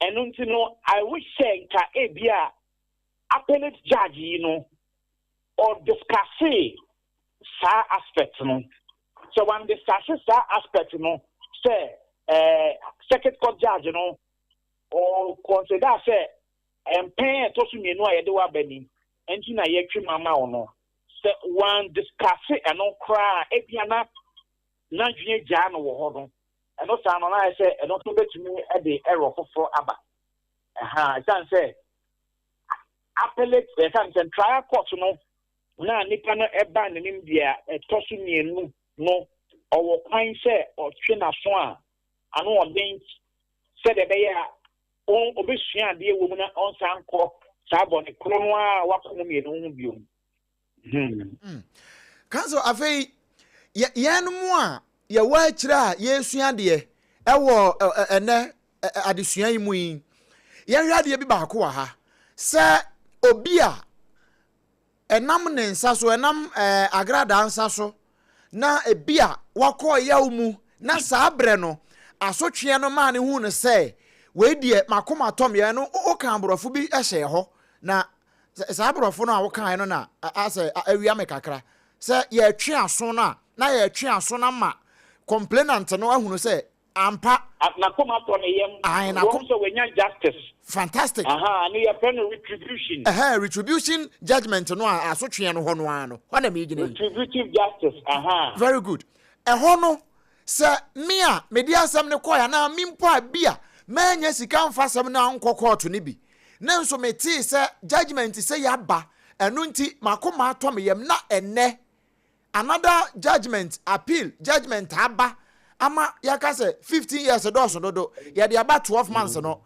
Ɛno nti no, I wish sɛ nka ebia appellate judge yi no, ɔdiscussee saa aspect no. Sɛ wandiscusse saa aspect no sɛ eh, circuit court judge no, ɔconsider sɛ mpɛn a ɛtɔ so mmienu a yɛde wo aba ni nti na yɛtwe mu ama wo no. Sɛ wandiscusse ɛno koraa a, ebia na n'adwene gyaa no wɔ hɔ no, ɛno saa no na ayɛ sɛ ɛno nso bɛtumi de error foforɔ aba. Ɛha, ɛsiane sɛ appellate, ɛsiane sɛ trial court no na nipa no ɛba n'anim deɛ ɛtɔ so mmienu no, ɔwɔ kwan sɛ ɔtwe n'aso a ano ɔden sɛdeɛ ɛbɛyɛ a ɔbɛsua adeɛ wɔ mu na ɔnsan nkɔ saa bɔne koro no a wakɔ mu mmienu ho bio. Counsel, afei yɛn mu a yɛwɔ akyire a yɛresua adeɛ ɛwɔ ɛnɛ adesua yi mu yi, yɛhwɛ adeɛ bi baako wɔ ha sɛ obi a ɛnam ne nsa so, ɛnam agradaa nsa so na ebi a wakɔ yaw mu, na saa berɛ no asotweɛ no maa ne hu no sɛ wei deɛ makoma tɔm yɛn no, woka aborɔfo bi hyɛ hɔ na saa aborɔfo no a wokaeɛ no na asɛ awia me kakra sɛ yɛtwe aso no a, na yɛtwe aso no ama complainant no ahunu sɛ ampa N'akoma tɔ ne yam. Ae, Wɔn sɛ wɔanya justice. Fantastic. Aha, ne yɛfrɛ no retribution. Ɛhɛ, retribution judgment no a asotweɛ no hɔ no ara no hɔ na megyina yi. Retributive justice, aha. Very good. Ɛhɔ no, sɛ me a mede asɛm no kɔɛ anaa me mpo a bi a manya sika mfa asɛm no ankɔ kɔɔto no bi, ne nso metee sɛ judgment sɛ yɛaba, ɛno nti makoma atɔ me yam, na ɛnɛ another judgment, appeal judgment aba ama yɛaka sɛ 15 years dɔɔso dodo, yɛde aba 12 months no,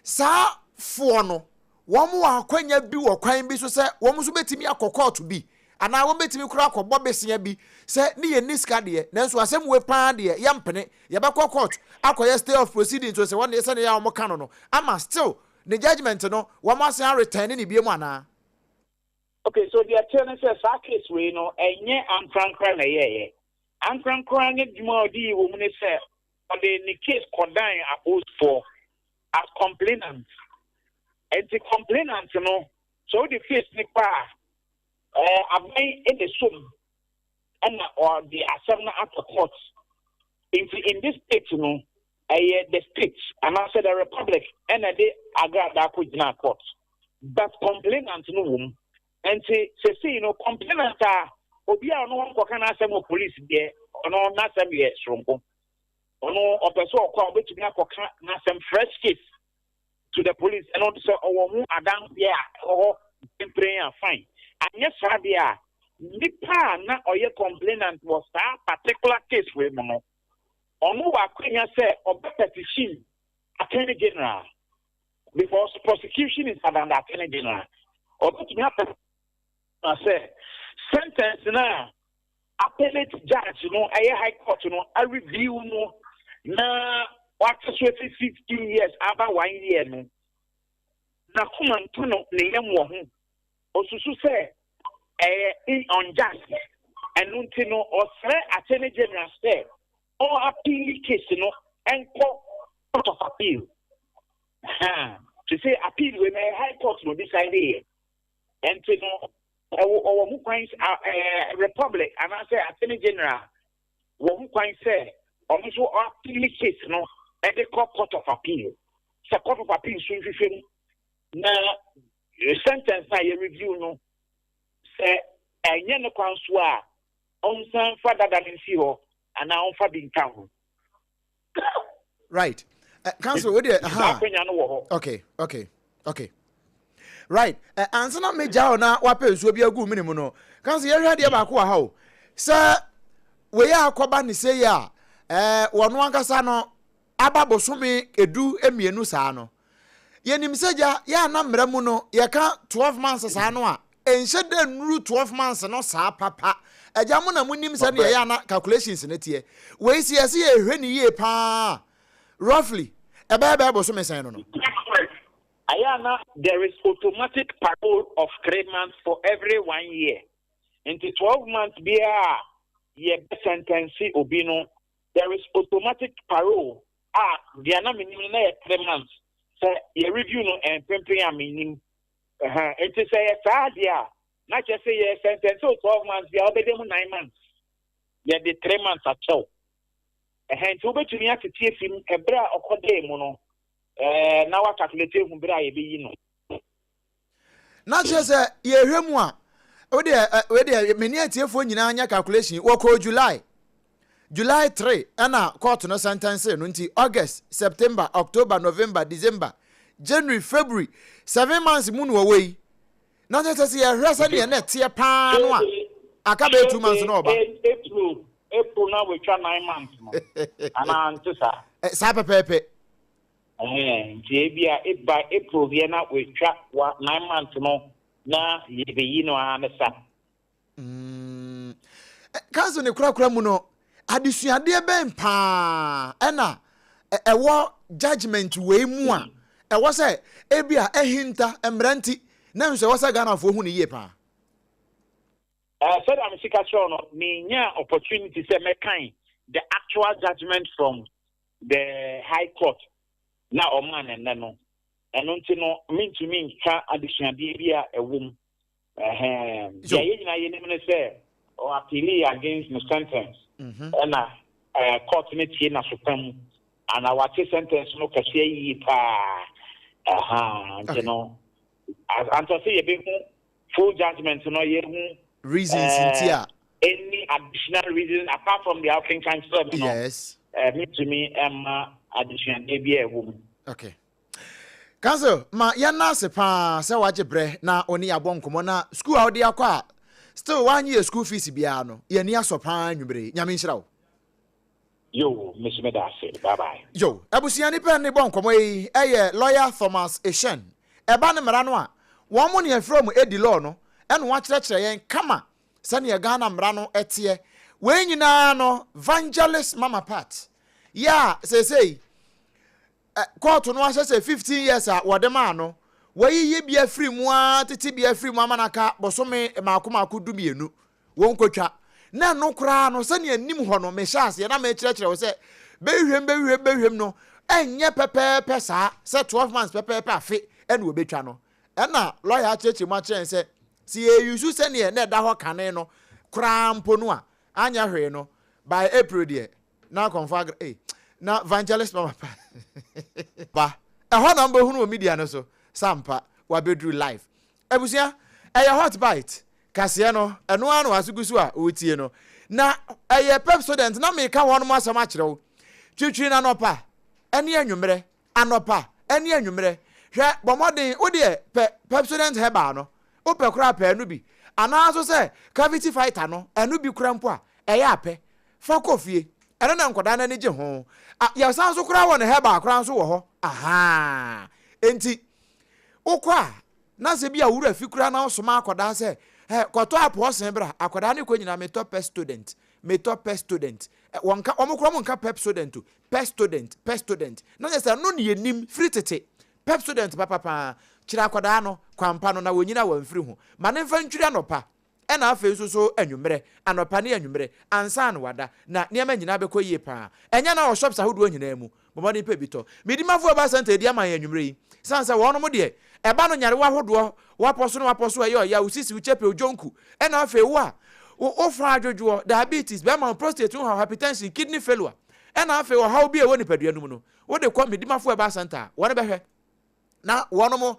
saa foɔ no wɔn wɔ akwanya bi wɔ kwan bi so sɛ wɔn nso bɛtumi akɔ kɔɔto bi anaa wɔn bɛtumi kora akɔbɔ besia bi sɛ ne yɛ ni sika deɛ, nanso asɛm wei paa deɛ yɛmpene, yɛbɛkɔ court akɔyɛ stay of proceedings sɛ wɔn deɛ sɛdeɛ yɛ a wɔn ka no ama still ne judgment no wɔn asan return ne bie mu anaa? Okay, so deɛ kyerɛ ne sɛ saa case wei no, ɛnyɛ ankorankora na ɛyɛɛyɛ. Ankorankora ne dwuma a ɔde yi wɔ mu ne sɛ ɔde ne case kɔdan apolisifoɔ as complainant. Nti complainant no, sɛ wode case ne kɔ a, aban na ɛsom ɛna ɔde asɛm no akɔ court. Nti in this state no, ɛyɛ the state anaasɛ the republic ɛna ɛde agradaa kɔ gyina court, but complainant no wɔ mu. Nti sesei no, complainant a obi a ɔno nkɔka n'asɛm wɔ police deɛ, ɔno n'asɛm yɛ soronko. Ɔno ɔpɛ sɛ ɔkɔ a, ɔbɛtumi akɔka n'asɛm fresh case to the police. Ɛno sɛ ɔwɔ ho adanseɛ a ɛwɔ hɔ mpempren a, fine. Anyɛ saa deɛ a, nipa a na ɔyɛ complainant wɔ saa particular case wei mu no, ɔno wɔ akwanya sɛ ɔbɛ petition Attorney General, because prosecution is under the Attorney General. Ɔbɛtumi apɛ sɛ sentence na appellate judge no, ɛyɛ high court no, a review no na wate so efi 15 years aba one year no, n'akoma nto no ne yam wɔ ho, osusu sɛ ɛyɛ unjust. Ɛno nti no, ɔsrɛ Attorney General sɛ ɔn appeal case no ɛnkɔ Court of Appeal. Te sɛ appeal wei na ɛyɛ high court na ɔdecide yɛ, ɛnti no ɛwɔ ɔwɔ ho kwan, republic anaasɛ Attorney General wɔ ho kwan sɛ ɔno nso appeal case no ɛde kɔ Court of Appeal, sɛ Court of Appeal nso nhwehwɛ mu na sentence na yɛ review no, sɛ ɛnyɛ ne kwan so a, ɔnsan fa dada no nsi hɔ anaa ɔnfa bi nka ho. Right, counsel, wo deɛ ha akwanya no wɔ hɔ. Okay, right. Ansa na megya wo na wapɛ nsuo bi agu mene mu no, counsel, yɛhwɛ adeɛ baako wɔ ha o, sɛ wei a akɔba ne sɛ yi a wɔno ankasa no aba bosome 12 saa no, yɛnim sɛ gya yɛ ana mmerɛ mu no yɛka 12 months saa no a, ɛnhyɛ dɛ nnuru 12 months no saa papa. Agya, mo na monim sɛ ne yɛyɛ ana calculations no teɛ. Wei si yɛsɛ yɛhwɛ ne yie paa, roughly ɛbɛyɛ bɛyɛ bosome sɛn no? Ayɛ there is automatic parole of 3 months for every one year. Nti 12 months biara yɛbɛ sentence obi no. There is automatic parole a deɛ na menim no na yɛ 3 months. Sɛ yɛ review no mprempren a, menim. Nti sɛ yɛ saa deɛ a, na kyerɛ sɛ yɛ sentence o 12 months bi a, wobɛda mu 9 months, yɛde 3 months akyɛw. Ɛhɛn, nti wobɛtumi atete efi mu ɛberɛ a ɔkɔdaa mu no na wa calculate ehu berɛ a yɛbɛyi no. Na kyerɛ sɛ yɛhwɛ mu a, wodeɛ wedeɛ mene atiefoɔ nyinaa nyɛ calculation. Wɔkɔɔ July 3 ɛna court no sentence no, nti August, September, October, November, December, January, February, 7 months mu no wɔwɔ yi. Na kyerɛ sɛ yɛhwɛ sɛdeɛ na ɛteɛ paa no a, aka bɛyɛ 2 months na ɔba. April na wɔatwa 9 months no anaa nte saa? Saa pɛpɛɛpɛ. Nti ebi a by April deɛ na wɔatwa wa 9 months no na yɛbɛyi no ara ne sa. Counsel, ne korakora mu no, adesuadeɛ bɛn paa ɛna ɛwɔ judgement wei mu a ɛwɔ sɛ ebi a ɛhinta mmara nti na nso ɛwɔ sɛ Ghanafoɔ hu ne yie paa? Sɛdeɛ me sika kyerɛw no, menya opportunity sɛ mɛkan the actual judgement from the High Court na ɔmaa ne nnɛ no. Ɛno nti no, mentumi nka adesuadeɛ bi a ɛwɔ mu. Deɛ yɛn nyinaa yɛnim ne sɛ ɔ appeal against no sentence, ɛna court no tie n'asopa mu ana wate sentence no kɛseɛ yie paa. Nti no, antɔ sɛ yɛbɛhu full judgement no, yɛhu reasons nti a any additional reason apart from the akenkan kyerɛ me no. Metumi ɛma adesuadeɛ bi a ɛwɔ mu. Okay. Counsel, ma yɛn ase paa sɛ wagye berɛ na ɔne yɛabɔ nkɔmmɔ, na school a wode akɔ a still woanye yɛ school fees biara no, yɛni asɔ paa nwummere. Nyame nhyira wo. Yo, meso meda ase. Bye bye. Yo, abusua, nipa ne bɔ nkɔmmɔ yi ɛyɛ Lawyer Thomas Eshen. Ɛba ne mmara no a, wɔn mo ne ɛfrɛ mu edi law no, ɛna wɔakyerɛkyerɛ yɛn kama sɛnea Ghana mmara no ɛteɛ. Wei nyinaa no, Evangelist Mama Pat yɛ a seesei court no ahyɛ sɛ 15 years a wɔde maa no, wɔayiyi bi afiri mu a, tete bi afiri mu ama no aka bɔsome maako maako 12 wɔn nkotwa. Na ɛno koraa no, sɛnea anim hɔ no mehyɛ aseɛ na mekyerɛkyerɛ wo sɛ bɛhwehwɛm, bɛhwehwɛm, bɛhwehwɛm no, ɛnyɛ pɛpɛɛpɛ saa sɛ 12 months pɛpɛɛpɛ afe ɛna wɔbɛtwa no. Ɛna lawyer akyerɛkyerɛ mu akyerɛ sɛ sɛ yɛyusu sɛneɛ na ɛda hɔ kane no koraa mpo no a, anyɛ hwee no, by April deɛ na akɔmfo agra eh, na Evangelist Mama pa ba ɛhɔ na mbɛhunu wɔ media no so sampa wabɛduru live. Abusua, ɛyɛ Hot Bite kaseɛ no, ɛno ara na waso gu so a wɔtie no, na ɛyɛ Pepsodent na meka wɔn mo asɛm akyerɛ wo. Twitwiri na anɔpa ɛne anwummerɛ, anɔpa ɛne anwummerɛ. Hwɛ, bɔ mmɔden, wo deɛ pɛ Pepsodent herbal no, wopɛ koraa pɛ ɛno bi, anaa nso sɛ cavity fighter no, ɛno bi koraa mpo a, ɛyɛ apɛ fa kɔ fie. Ɛno na nkwadaa no ani gye ho. Yɛsan nso koraa wɔ ne herbal koraa nso wɔ hɔ. Ahaa, enti wokɔ a, na sɛ bi a wura fi koraa na wosoma akwadaa sɛ ɛ kɔtɔ apɔɔsen bra, akwadaa ne kɔ nyinaa, "Metɔ Pepsodent, metɔ Pepsodent." Wɔn ka, wɔn koraa wɔn nka Pepsodent o, Pepsodent, Pepsodent. Na nyɛ sɛ ɛno ne yɛnim firi tete. Pepsodent papapaa. Kyerɛ akwadaa no kwampa no na wɔnyina wɔn mfiri ho. Ma ne mfa ntwiri anɔpa ɛna afei nso so anwummerɛ, anɔpa ne anwummerɛ ansa na wada, na nneɛma nyinaa bɛkɔ yie paa. Ɛnyɛ na wɔ shops ahodoɔ nyinaa mu. Bɔmmɔden pɛ bi tɔ. Medimafo Herbal Center edi ama yɛn anwummerɛ yi san sɛ wɔn mo deɛ ɛba no nyarewa ahodoɔ, wapɔ so na wapɔ so, ɛyɛ ɔya, osisi, wokyɛpɛ, odwonku, ɛna afei wo a wofa adwodwoɔ, diabetes, bɛrima wo prostate ho haw, hypertension, kidney failure, ɛna afei ɔhaw bi a ɛwɔ nipadua no mu no, wode kɔ Medimafo Herbal Center a, wɔn bɛhwɛ na wɔn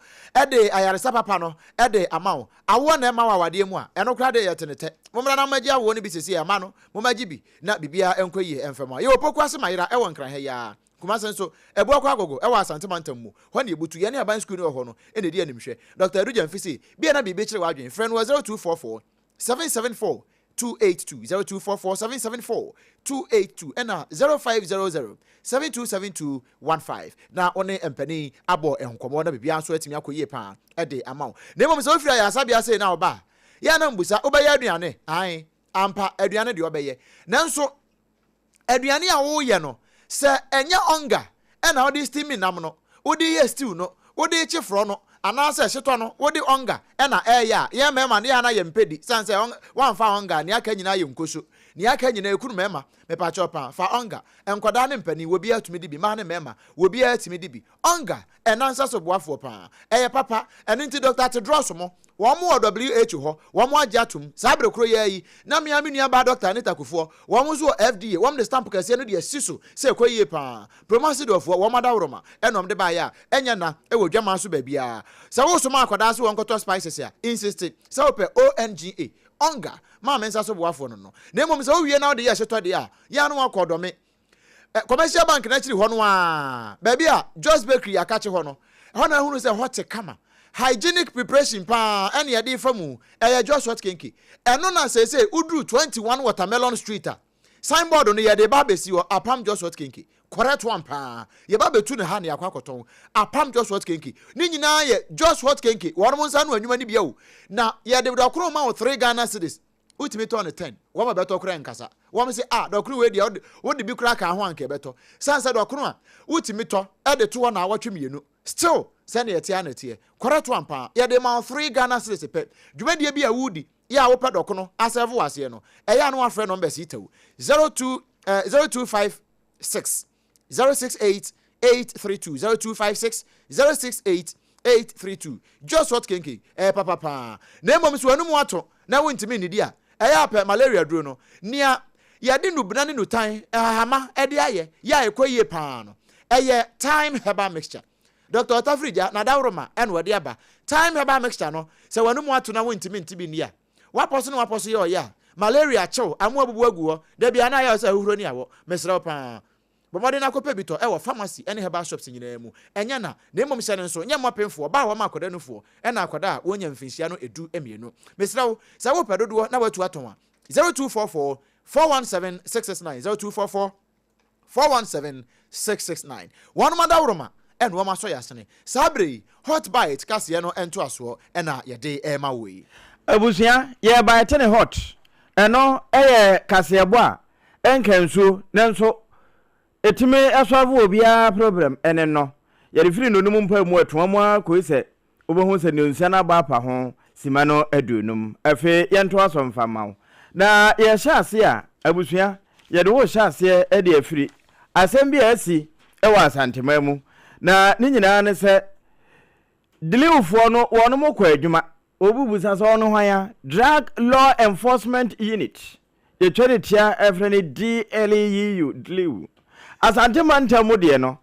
de ayaresa papa no de ama wo. Awoɔ na ɛma wo awadeɛ mu a, ɛno koraa de yɛte ne tɛ. Mommra na mommɛgye awoɔ no bi sɛsi ɛma no, mommɛgye bi na biribiara nkɔ yie ɛmfɛ mo a. Yɛwɔ Poku ase Mayera ɛwɔ Nkran ha yi ara. Kumase nso, Abuakwa Agogo ɛwɔ Asante mantam mu. Hɔ na yɛbutu. Yɛne aban sukuu no wɔ hɔ no na ɛdi animhwɛ. Dr. Adu Gyamfi se, bia na biribi kyere w'adwene, frɛ no wɔ 0244 774 282, 0244 774 282 ɛna 0500 7272 15, na wo ne mpanin abɔ nkɔmmɔ na biribiara nso atumi akɔ yie paa de ama wo. Na mmom sɛ wofiri ayaresabea sei na woba a, yɛ na mbusa, wobɛyɛ aduane? Ae, ampa, aduane deɛ ɔbɛyɛ. Nanso aduane a woyɛ no, sɛ ɛnyɛ ɔnga ɛna wode steam nam no, wode yɛ stew no, wode kye forɔ no, anaasɛ hyetɔ no, wode ɔnga ɛna ɛyɛ a, yɛn mmarima no yɛ ana yɛmpɛ di, sane sɛ woamfa ɔnga a, nea aka nyinaa yɛ nkoso. Nea aka nyinaa ekunu mmarima. Mepakyɛw paa, fa Onga. Nkwadaa ne mpanin, obiara tumi di bi, mmaa ne mmarima, obiara tumi di bi. Onga, ɛna nsa so boafoɔ paa. Ɛyɛ papa. Ɛno nti Dɔkta Tedros mo, wɔn wɔ WHO hɔ, wɔn agye atom. Saa bere koro yi ara yi, na me ara me nua baa Dɔkta Anita Kufuor, wɔn nso wɔ FDA, wɔn de stamp kɛseɛ no de asi so sɛ ɛkɔ yie paa. Promasidorfoɔ, wɔn adaworoma ɛna wɔn de baeɛ a, ɛnyɛ na, ɛwɔ dwaman so baabiara. Sɛ wosoma akwadaa sɛ wɔnkɔtɔ spices a, insiste sɛ wopɛ ONGA, Onga, maa me nsa so boafoɔ no no. Na mmom sɛ wowie na wode yɛ hyetɔ deɛ a, yɛ ara na woakɔ ɔdɔme. Commercial Bank no akyiri hɔ no ara, baabi a Jos Bakery akakye hɔ no, ɛhɔ na ahunu sɛ hɔ te kama. Hygienic preparation paa ɛne yɛde fa mu, ɛyɛ Jos Hot Kenke. Ɛno na seesei woduru 21 Watermelon Street a, signboard no yɛde ba abɛsi hɔ, Apam Jos Hot Kenke. Correct one paa. Yɛba abɛtu no ha na yɛakɔ akɔtɔn. Apam Jos Hot Kenke. Ne nyinaa yɛ Jos Hot Kenke. Wɔnom nsa ano anwuma no bi o. Na yɛde dɔkono ma wo 3 Ghana cedis. Wotumi tɔn no ten. Wɔn a bɛtɔ koraa nkasa. Wɔn se ah dɔkono wei deɛ wode bi koraa kaa ho a anka yɛbɛtɔ. Sane sɛ dɔkono a wotumi tɔ de to hɔ naawɔtwe mmienu. Still sɛnea ɛteɛ ara na ɛteɛ. Correct one paa. Yɛde ma wo 3 Ghana cedis pɛ. Dwumadie bi a woredi yɛ a wopɛ dɔkono asɛvo wɔ aseɛ no, ɛyɛ a na woafrɛ numbers yi tɛw. 02 eh, 0256 068 832 0256 068 832 Just hot kenke ɛyɛ papa paa na mmom sɛ w'anum ato na wontumi nnidi a ɛyɛ a pɛ malaria duro no nea yɛde nubena ne nutan ɛhahama ɛde ayɛ yɛ a ɛkɔ yie paa no ɛyɛ thyme herbal mixture. Dr. Otafirigya n'adaworoma ɛna ɔde aba. Thyme herbal mixture no sɛ w'anum ato na wontumi nte bi nni a w'apɔ so na w'apɔ so yɛ ɔyɛ a malaria kyew amoa abubu agu hɔ da biara na ayɛ wo sɛ ahuhuro ne awɔ. Mesrɛ wo paa Bɔ mmɔden na kɔpɛ bi tɔ wɔ pharmacy ne herbal shops nyinaa mu. Ɛnyɛ na, na mmom hyɛ no nso, nyɛ mma ɔpemfoɔ, ɔbaa a wama akwadaa nufoɔ, ɛna akwadaa a wɔnnya mfinhyia no du mmienu. Mesrɛ wo, sɛ wopɛ dodoɔ na woatu atɔn a, 0244 417 669, 0244 417 669. Wɔnom adaworoma ɛna wɔn asɔ yɛn asene. Saa berɛ yi, Hot Bite kaseɛ no ntoasoɔ ɛna yɛde rema wo yi. Abusua, yɛ bite ne hot. Ɛno yɛ kaseɛbɔ a Ɛnka nsuo nanso ɛtumi sɔlve obiara problem ɛne no. Yɛde firi nnɔnum mpae mu ɛtoa mu ara kɔi sɛ wobɛhu sɛ nnɔnsia no abɔ apa ho sima no aduonum. Afei yɛntoa so mfa mma wo. Na yɛhyɛ aseɛ a, abusua, yɛde wo rehyɛ aseɛ de afiri asɛm bi a asi wɔ Asanteman mu. Na ne nyinaa ne sɛ Dliwfoɔ no wɔnom kɔ adwuma. Obi bisa sɛ ɔno hwan a? Drug Law Enforcement Unit, yɛtwa ne tia frɛ no DLEU, DLEU. Asante mantam mu deɛ no,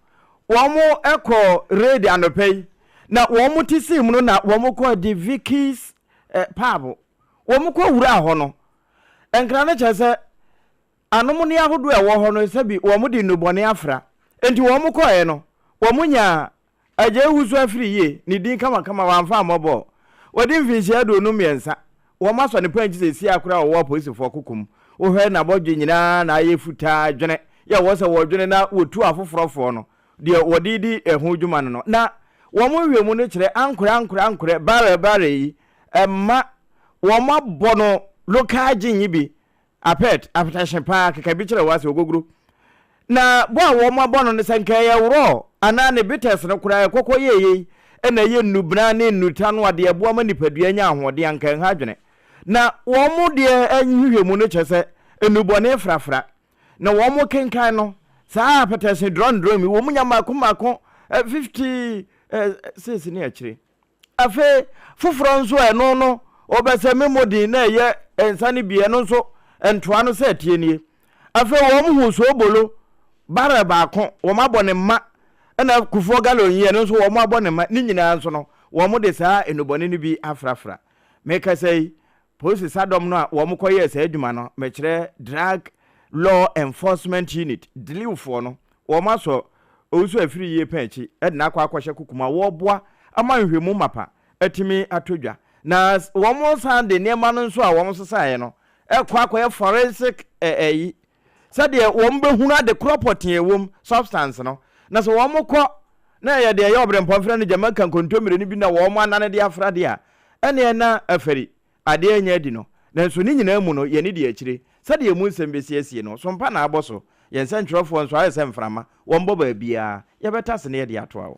wɔn kɔɔ raid anɔpa yi, na wɔn te sii mu no na wɔn kɔɔ De Vicky's pub. Wɔn kɔ wuraa hɔ no, nkra no kyerɛ sɛ anomne ahodoɔ a ɛwɔ hɔ no sɛbi wɔn de nnubɔne afra. Enti wɔn kɔɔɛ no, wɔn nyaa Agya yi wusu afiri yie, ne din kamakama wamfa ammɔ bɔɔl. Wadi mfinhyia 53. Wɔasɔ ne pɛnkyi seesei ara koraa a ɔwɔ apolisifoɔ koko mu. Wohwɛ n'abɔdwe nyinaa na ayɛ fitaa, dwene yɛ wɔ sɛ wɔdwene na wɔtu afoforɔ foɔ no, deɛ wɔde redi ho dwuma no no. Na wɔn nhwehwɛmu no kyerɛ ankorɛ ankorɛ ankorɛ barrel barrel yi mma wɔabɔ no local gin yi bi Apɛt, apɛtɛhye paa, keka bi kyerɛ wo ase, ogogoro. Na bɔ a wɔabɔ no no, sɛ nka ɛyɛ worɔ anaa ne bitters no koraa, ɛkɔkɔ yɛ yei na ɛyɛ nnubena ne nnuta no a, deɛ ɛboa ma nipadua nya ahoɔden a, nka ɛnha adwene. Na wɔn deɛ nhwehwɛmu no kyerɛ sɛ nnubɔne frafra na wɔn kenkan no, saa apɛtɛhye drɔndrɔn yi, wɔn nya mmaako mmaako 56 ne akyire. Afei foforɔ nso a ɛno no wɔbɛsɛ me mmɔden na ɛyɛ nsa no bi, ɛno nso ntoa no sɛ ɛteɛ nie. Afei wɔn hu soobolo barrel baako, wɔn abɔ ne mma, ɛna kufuor gallon yi ɛno nso wɔn abɔ ne mma, ne nyinaa nso no wɔn de saa nnubɔne no bi afrafra. Mekasa yi, Polisi sadɔm no a wɔn kɔ yɛɛ saa adwuma no, mekyerɛ Drug Law Enforcement Unit, DLEU foɔ no, wɔn asɔ Owusu Afiri yie pɛn akyi de no akɔ akɔhyɛ koko mu a wɔreboa ama nhwehwɛmu mapa atumi atɔ dwa. Na wɔn san de nneɛma no nso a wɔn sesaeɛ no rekɔ akɔyɛ forensic ɛyi sɛdeɛ wɔn bɛhunu ade korɔ pɔtee ɛwɔ mu, substance no. Na sɛ wɔn kɔ na ɛyɛ deɛ ɛyɛ ɔbrɛmpɔn frɛ no Jamaica nkontommire no bi na wɔn anane de afra deɛ a, ɛnneɛ na afari adeɛ anya adi no. Nanso ne nyinaa mu no, yɛn ani di akyire. Sɛdeɛ emu nsɛm bɛsi asie no, so mpa na abɔ so? Yɛn sɛntwerɛfoɔ nso ayɛ sɛ mframa, wɔmmɔ baabiara. Yɛbɛtase na yɛde atoa wo.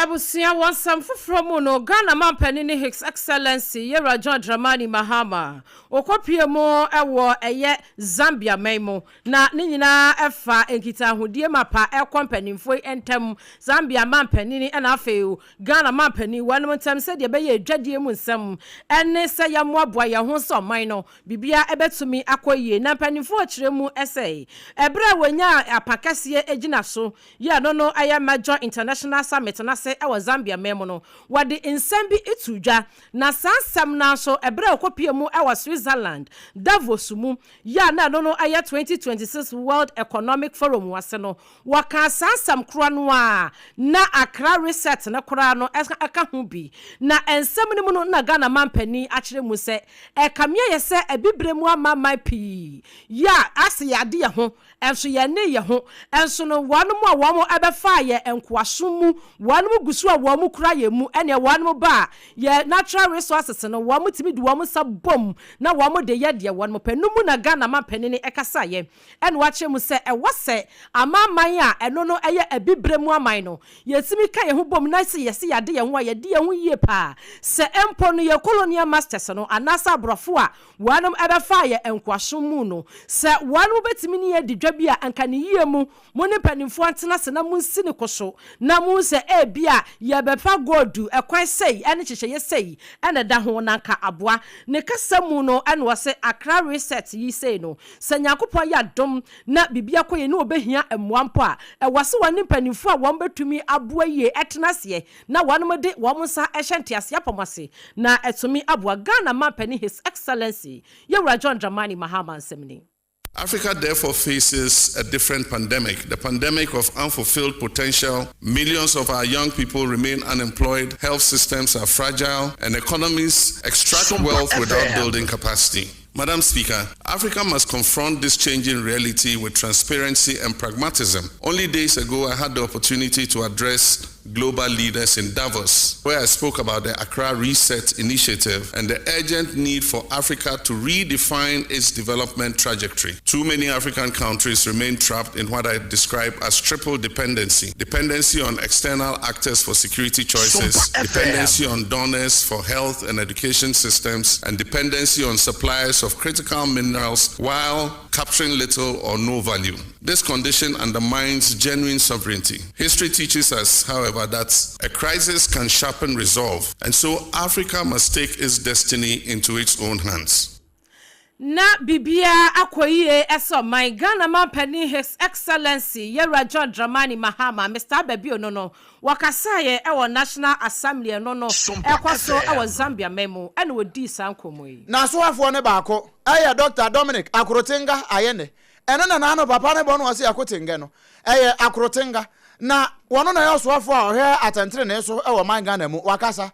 Abusua, wɔ nsɛm foforɔ mu no, Ghana manpanin His Excellency Yewura John Dramani Mahama, ɔkɔpue mu wɔ ɛyɛ Zambia man mu, na ne nyinaa ɛfa nkitahodie mapa ɛkɔ mpanimfoɔ yi ntam, Zambia manpanin ɛna afei Ghana manpanin wɔnom ntam sɛdeɛ ɛbɛyɛ adwadie mu nsɛm ɛne sɛ yɛmmoaboa yɛn ho sɛ ɔman no biribiara ɛbɛtumi akɔ yie. Na mpanimfoɔ kyerɛ mu sɛ ɛberɛ a wɔnyaa apa kɛseɛ gyina so yɛ no no yɛ Major International Summit no ase wɔ Zambia man mu no, wɔde nsɛm bi too dwa, na saa nsɛm no ara nso, ɛberɛ a wɔkɔpuee mu wɔ Switzerland, Davos mu, yɛ a na ɛno no yɛ 2026 World Economic Forum ase no, wɔkaa saa nsɛm korɔ no ara, na Accra Reset no koraa no ka ho bi. Na nsɛm no mu no, na Ghana manpanin akyerɛ mu sɛ, ɛkame ayɛ sɛ Abibire mu amanaman pii yɛ a ase yɛade yɛn ho Nso yɛnnee yɛn ho. Nso no, wɔnom a wɔn bɛfaa yɛn nkoasom mu, wɔnom gu so a wɔn kura yɛn mu, ɛneɛ wɔnom ba a, yɛn natural resources no, wɔn tumi de wɔn nsa bom na wɔn de yɛ deɛ wɔnom pɛ. No mu na Ghana manpanini kasaeɛ, ɛna wakyerɛ mu sɛ ɛwɔ sɛ amanaman a ɛno no yɛ abibire mu aman no, yɛtumi ka yɛn ho bom na sɛ yɛse yɛade yɛn ho a, yɛde yɛn ho yie paa. Sɛ mpo no yɛn colonial masters no, anaasɛ aborɔfo a Wɔnom bɛfaa yɛn nkoasom mu no, sɛ wɔnom bɛtumi ne yɛn adi dwa bi a, anka ne yie mu, mo ne mpanimfoɔ ntena ase na monsi no koso, na monhu sɛ ebia yɛbɛfa gold ɛkwan sei ne nhyehyɛeɛ sei na ɛda ho, na anka aboa. Ne kasa mu no ɛna ɔse, Accra Reset yi sei no, sɛ Nyankopɔn yɛ adom na biribi akɔ yie na wɔbɛhia mmoa mpo a, ɛwɔ se wɔne mpanimfoɔ a wɔn bɛtumi aboa yie tena aseɛ na wɔnom de wɔn nsa hyɛ nteaseɛ apam ase na atumi aboa Ghana manpanin His Excellency Yɛwura John Dramani Mahama nsɛm ni. Africa therefore faces a different pandemic, the pandemic of unfulfilled potential. Millions of our young people remain unemployed, health systems are fragile, and economies extract wealth without building capacity. Madam Speaker, Africa must confront this changing reality with transparency and pragmatism. Only days ago, I had the opportunity to address global leaders in Davos, where I spoke about the Accra Reset Initiative and the urgent need for Africa to redefine its development trajectory. Too many African countries remain trapped in what I describe as triple dependency dependency on external actors for security choices, dependency on donors for health and education systems, and dependency on suppliers of critical minerals while capturing little or no value. This condition undermines genuine sovereignty. History teaches us, however, that a crisis can sharpen resolve, and so Africa must take its destiny into its own hands. Na biribiara akɔ yie sɛ ɔman Ghana manpanin His Excellency Yɛwura John Dramani Mahama, Mister Ababio no no, wɔkasaeɛ wɔ National Assembly ɛno no ɛkɔ so wɔ Zambia man mu ɛna wɔdii saa nkɔmmɔ yi. N'asoafoɔ no baako yɛ Dɔkta Dominic Akorotenga Ayene. Ɛno na n'ano papa no bɔ no ɔse Akotengɛ no, ɛyɛ Akorotenga. Na wɔno na ɛyɛ ɔsoafoɔ a ɔhwɛ atɛntenenee so wɔ ɔman Ghana mu. Wakasa.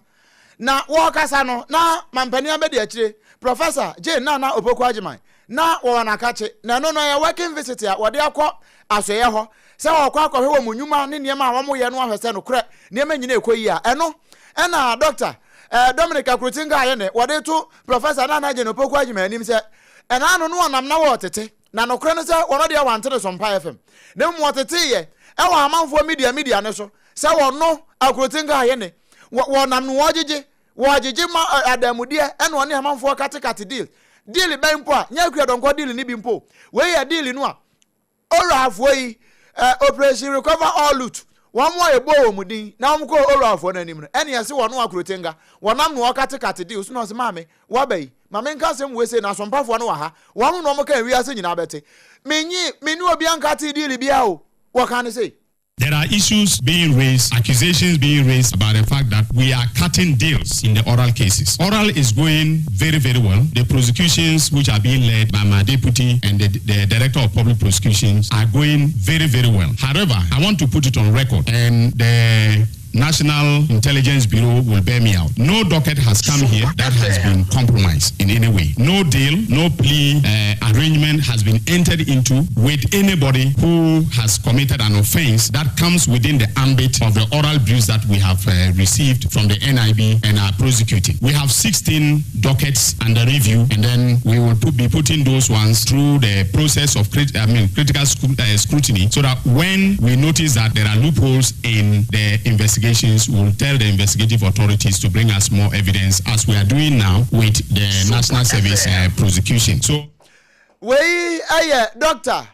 Na wɔrekasa no, na mampanin abadiakyire, Professor Jane Nana Opoku Agyemang, na wɔwɔ n'akakye. Na ɛno no, ɛyɛ working visit a wɔde akɔ asoɛeɛ hɔ sɛ wɔrekɔ akɔhwɛ wɔn nnwuma ne nneɛma a wɔyɛ no ahwɛ sɛ nokorɛ nneɛma nyina ɛkɔ yie a. Ɛno ɛna Dɔkta Dominic Akrotinga Ayene wɔde to Professor Nana Jane Opoku Agyemang anim sɛ ɛna ano no ɔnam na wɔretete. Na nokorɛ ne sɛ wɔn deɛ wɔante ne so mpaeɛ fam, na mmom wɔteteeɛ ɛwɔ amanfoɔ media media no so sɛ wɔno Akrotinga Ayene Wɔ wɔnam no wɔgyegye wɔgyegye ma ɛ adanmudeɛ ɛna ɔne amanfoɔ kate kate deal deal bɛn mpo a nyɛ akua dɔnkɔ deal ne bi mpo wei yɛ deal no a owurafoɔ yi ɛ operation recover all loot wɔn a ɛbɔ wɔn din na wɔn kɔ owurafoɔ no anim no ɛne ɛse wɔn akuro tenga wɔnam no wɔkate kate deal so na ɔse maame waba yi ma menka asɛm wei sei na asompafoɔ no wɔ ha wɔn na wɔn ka wiase nyinaa bɛte menyi me ne obi ankate deal biara o wɔka ne sei. There are issues being raised, accusations being raised about the fact that we are cutting deals in the oral cases. Oral is going very, very well. The prosecutions, which are being led by my deputy and the, the director of public prosecutions, are going very, very well. However, I want to put it on record, and the National Intelligence Bureau will bear me out. No docket has come here that has been compromised in any way. No deal, no plea uh, arrangement has been entered into with anybody who has committed an offense that comes within the ambit of the oral abuse that we have uh, received from the NIB and are prosecuting. We have 16 dockets under review, and then we will put, be putting those ones through the process of crit I mean, critical uh, scrutiny so that when we notice that there are loopholes in the investigation, investigations, we'll tell the investigative authorities to bring us more evidence as we are doing now with the National Service prosecution. So. Wei yɛ Dɔkta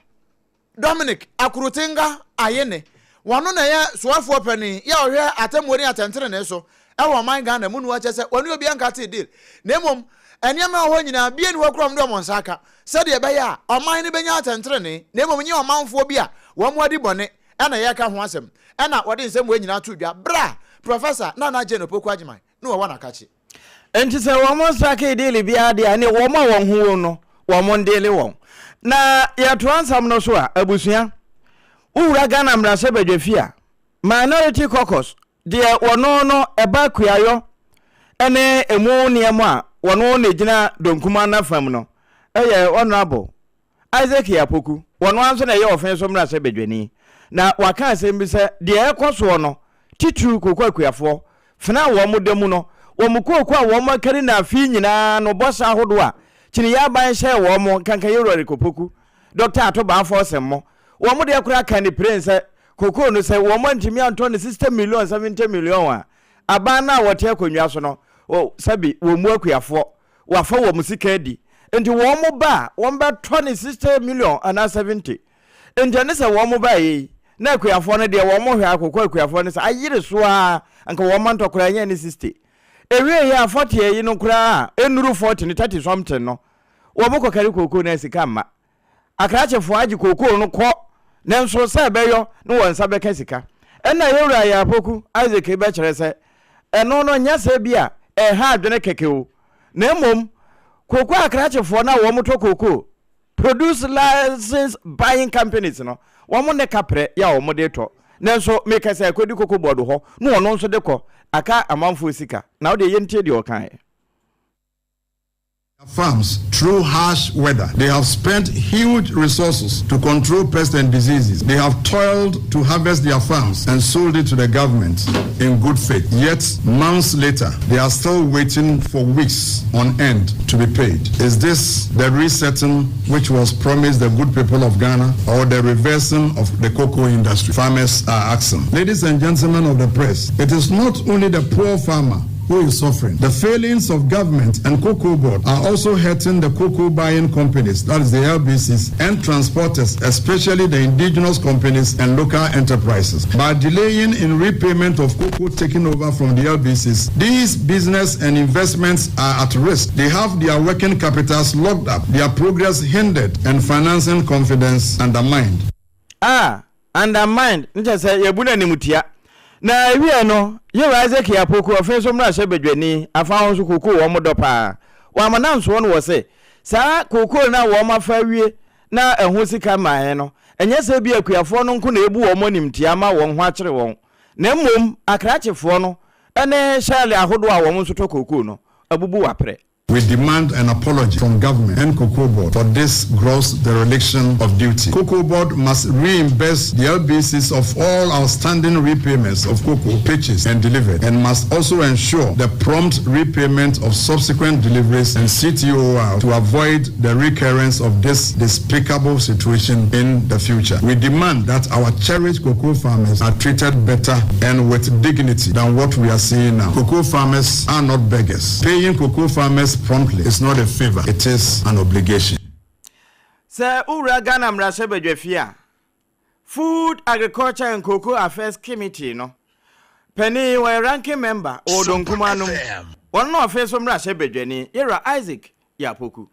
Dominic Akrutinga Ayine. Wɔno na ɛyɛ soafoɔ panin yɛ a ɔhwɛ atemmuo ne atɛntenenee so wɔ ɔman Ghana mu no akyɛ sɛ wɔne obiara nkatee deal na mmom nneɛma a ɛwɔ hɔ nyinaa bie ni hɔ koraa wɔde wɔn nsa aka sɛdeɛ ɛbɛyɛ a ɔman no bɛnya atɛntenenee na mmom nyɛ ɔmanfoɔ bi a wɔn adi bɔne na yɛreka ho asɛm. Ɛna wɔde nsɛm wei nyinaa too dwa berɛ a Professor Nana Jane Opoku Agyemang na wɔwɔ n'akakye. Enti sɛ wɔn nsa ka deal biara deɛ a, ɛneɛ wɔn a wɔn ho wom no, wɔn ndeale wɔn. Na yɛtoa nsɛm no so a, abusua, wowura Ghana mmarahyɛbadwafie a, Minority Caucus deɛ wɔno no ɛba kuayɔ ne ɛmu nneɛma a wɔno na ɛgyina Donkuman no afam no yɛ Honourable Isaac Apoku, ɔno ara nso na ɛyɛ ɔfe so mmarahyɛbadwani, na waka asɛm bi sɛ deɛ ɛrekɔ soɔ no, titiriw kooko akuafoɔ, fena a wɔn da mu no, wɔn kooko a wɔn akari no afe yi nyinaa no bɔhyɛ ahodoɔ a kyiniiɛ aban hyɛɛ wɔn, nkanka Yewura Eric Opoku, Dɔkta Ato Baafoɔ Semmo, wɔn deɛ koraa ka ne piren sɛ kooko no sɛ wɔn antumi antɔ no 60 million, 70 million a, aban no a wɔte akonnwa so no, sɛbi wɔmmu akuafoɔ. Wɔafa wɔn sika adi. Nti wɔn ba a, wɔn bɛtɔ ne 60 million anaa 70. Nti ɛne sɛ wɔn baeɛ yi, na akuafoɔ no deɛ wɔn hwɛ akokɔ akuafoɔ no sɛ ayere so ara, anka wɔn ma ntɔ koraa ɛnyɛ ne 60. Ɛwieeɛ a 40 ayi no koraa a, ɛnnuru 40 no, 30 something no, wɔn kɔkari kookoo no a sika mma. Akrakyefoɔ agye kookoo no kɔ nanso sɛ ɛbɛyɔ ne wɔn nsa bɛka sika. Ɛnna yɛn wura Yaa Poku Isaac bɛkyerɛ sɛ ɛno no nyɛ sɛ bi a ɛreha adwene kɛkɛ o, na mmom kookoo akrakyefoɔ no a wɔtɔ kookoo, produce license buying companies no, wɔn ne kaprɛ yɛ a wɔde retɔ. Nanso meka sɛ ɛkɔdi koko board hɔ na ɔno nso de kɔ aka amanfoɔ sika. Na wo deɛ yɛntie deɛ ɔkaeɛ. Farms through harsh weather. They have spent huge resources to control pests and diseases. They have toiled to harvest their farms and sold it to the government in good faith. Yet, months later, they are still waiting for weeks on end to be paid. Is this the resetting which was promised the good people of Ghana or the reversing of the cocoa industry? Farmers are asking. Ladies and gentlemen of the press, it is not only the poor farmer who is suffering. The failings of government and cocoa board are also hurting the cocoa buying companies, that is the LBCs, and transporters, especially the indigenous companies and local enterprises. By delaying in repayment of cocoa taken over from the LBCs, these business and investments are at risk. They have their working capitals locked up, their progress hindered, and financing confidence undermined. A Undermined, ne kyerɛ sɛ yɛabu no animtia. Na ɛwiɛɛ no, Yehowa Isaac Apoku, ɔfe nso mmarahyɛ badwani, afa ho nso kookoo wɔn dɔ paa. Wɔama no ansoɔ no wɔ se, saa kookoo no a wɔn afa awie na ɛho sika mmaeɛ no, ɛnyɛ sɛ ebia akuafoɔ no nko na ɛbu wɔn animtia ma wɔn ho akyere wɔn, na mmom akrakyefoɔ no ne hyɛɛle ahodoɔ a wɔn nso tɔ kookoo no abubu wɔaprɛ. We demand an apology from government and Cocoa Board for this gross dereliction of duty. Cocoa Board must reimburse the LBCs of all outstanding repayments of cocoa purchased and delivered and must also ensure the prompt repayment of subsequent deliveries and CTOR to avoid the recurrence of this despicable situation in the future. We demand that our cherished cocoa farmers are treated better and with dignity than what we are seeing now. Cocoa farmers are not beggars. Paying cocoa farmers promptly is not a favour, it is an obligation. Sɛ wowura Ghana mmarahyɛbadwafie a, Food, Agriculture and Cocoa Affairs Committee no panin, ɔyɛ ranking member wɔ Odonkumaa no mu. Ɔno na ɔfe nso mmarahyɛbadwani, Yɛwura Isaac Yapoku.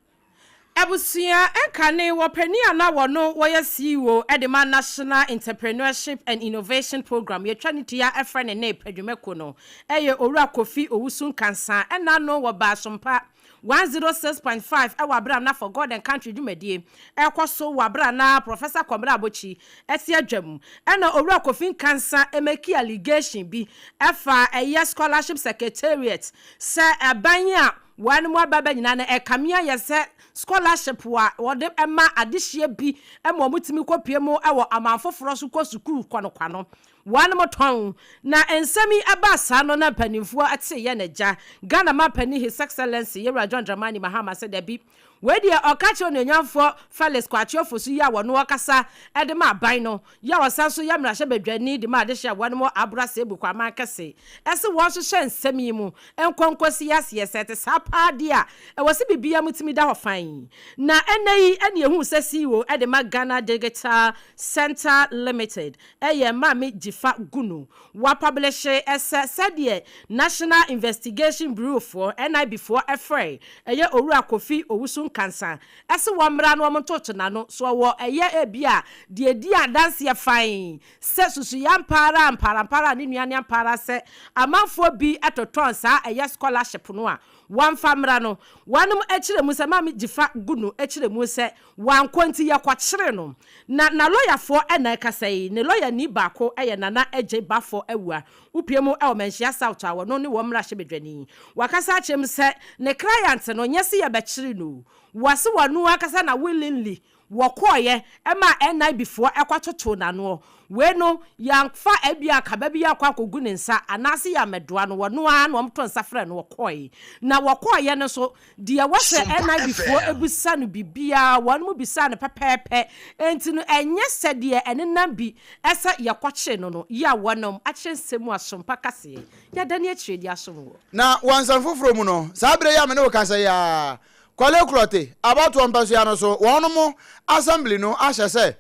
Abusua nkane wɔ panin a na wɔno wɔyɛ CEO de ma National Entrepreneurship and Innovation Programme, yɛtwa ne tia frɛ no NEIP adwumakuo no, yɛ Owura Kofi Owusu Nkansah ɛna ano wɔ Baasompa 106.5 wɔ abere a na For God and Country dwumadie ɛrekɔ so wɔ abere a na Professor Kwabena Abokyi te adwa mu ɛna Owura Kofi Nkansah maki allegation bi ɛfa ɛyɛ Scholarship Secretariat sɛ ɛban a Wɔn mu aba bɛ nyinaa no, ɛkame ayɛ sɛ scholarship a wɔde ma adehyeɛ bi ma wɔtumi kɔpue mu wɔ aman foforɔ so kɔ sukuu kɔ no kwa no, wɔnom tɔn. Na nsɛm yi ɛbaa saa no na mpanimfoɔ teeɛ na agya Ghana manpanin His Excellency Yɛwura John Dramani Mahama sɛ dabi, Wei deɛ ɔka kyerɛ Onuonyamfoɔ Felix Kwakye Ofosu yi a wɔno ɔkasa de ma aban no yi a ɔsan nso yɛ mmarahyɛbadwani de ma adehye a wɔnom wɔ Abura Sebu Kwaman Kɛse se wɔnhyehyɛ nsɛm yi mu nkɔ nkɔsi aseɛ. Sɛ ɛte saa paa deɛ a ɛwɔ sɛ biribiara mu tumi da hɔ fann. Na ɛnnɛ yi na yɛhuu sɛ CEO de ma Ghana Digital Centre Limited yɛ Maame Dzifa Gunu. Wɔapablehye sɛ sɛdeɛ National Investigation Bureau foɔ, NIB foɔ, frɛɛ ɛyɛ Owura Kofi Owusu Nkansah se wɔmmra na wɔntoto n'ano so ɔwɔ ɛyɛ ebia deɛ ɛdi adanseɛ fann sɛ susuiɛ ampa ara ampa ara ampa ara a ne nua ne ampa ara sɛ amanfoɔ bi totɔn saa ɛyɛ scholarship no a wɔamfa mmra no. Wɔnom kyerɛ mu sɛ Maame Dzifa Gunu kyerɛ mu sɛ Wankɔ nti yɛkɔkyeree no. Na n'alɔyafoɔ na ɛkasa yi. Ne lɔyani baako yɛ Nana Adjei Baffour Awuah. Wopue mu wɔ Manhyia South a ɔno ne wɔn mmarahyɛbadwani. Wakasa akyerɛ mu sɛ ne client no nyɛ se yɛbɛkyere no o. Wɔse wɔno ankasa na willingly wɔkɔeɛ maa NIB foɔ kɔtotoo n'anoɔ. Wei no yɛamfa ebia akaba bi ankɔ ankɔgu ne nsa anaase yɛammɛdoa no, wɔno ara na wɔtoo nsa frɛɛ no ɔkɔeɛ. Na wɔkɔeɛ no nso Deɛ wɔsɛ NIB foɔ bisa no biribiara, wɔn mo bisaa no pɛpɛɛpɛ, enti no ɛnyɛ sɛ deɛ ɛnenam bi sɛ yɛkɔkyee no no, yɛ a wɔnom akyerɛ nsɛm mu asompa kaseɛ, yɛadane akyire de asom wɔ. Na wɔ nsɛm foforɔ mu no, saa berɛ yi a me ne wo kasa yi ara, Kwale Klɔte abatoɔ mpasua no so wɔnom assembly no ahyɛ sɛ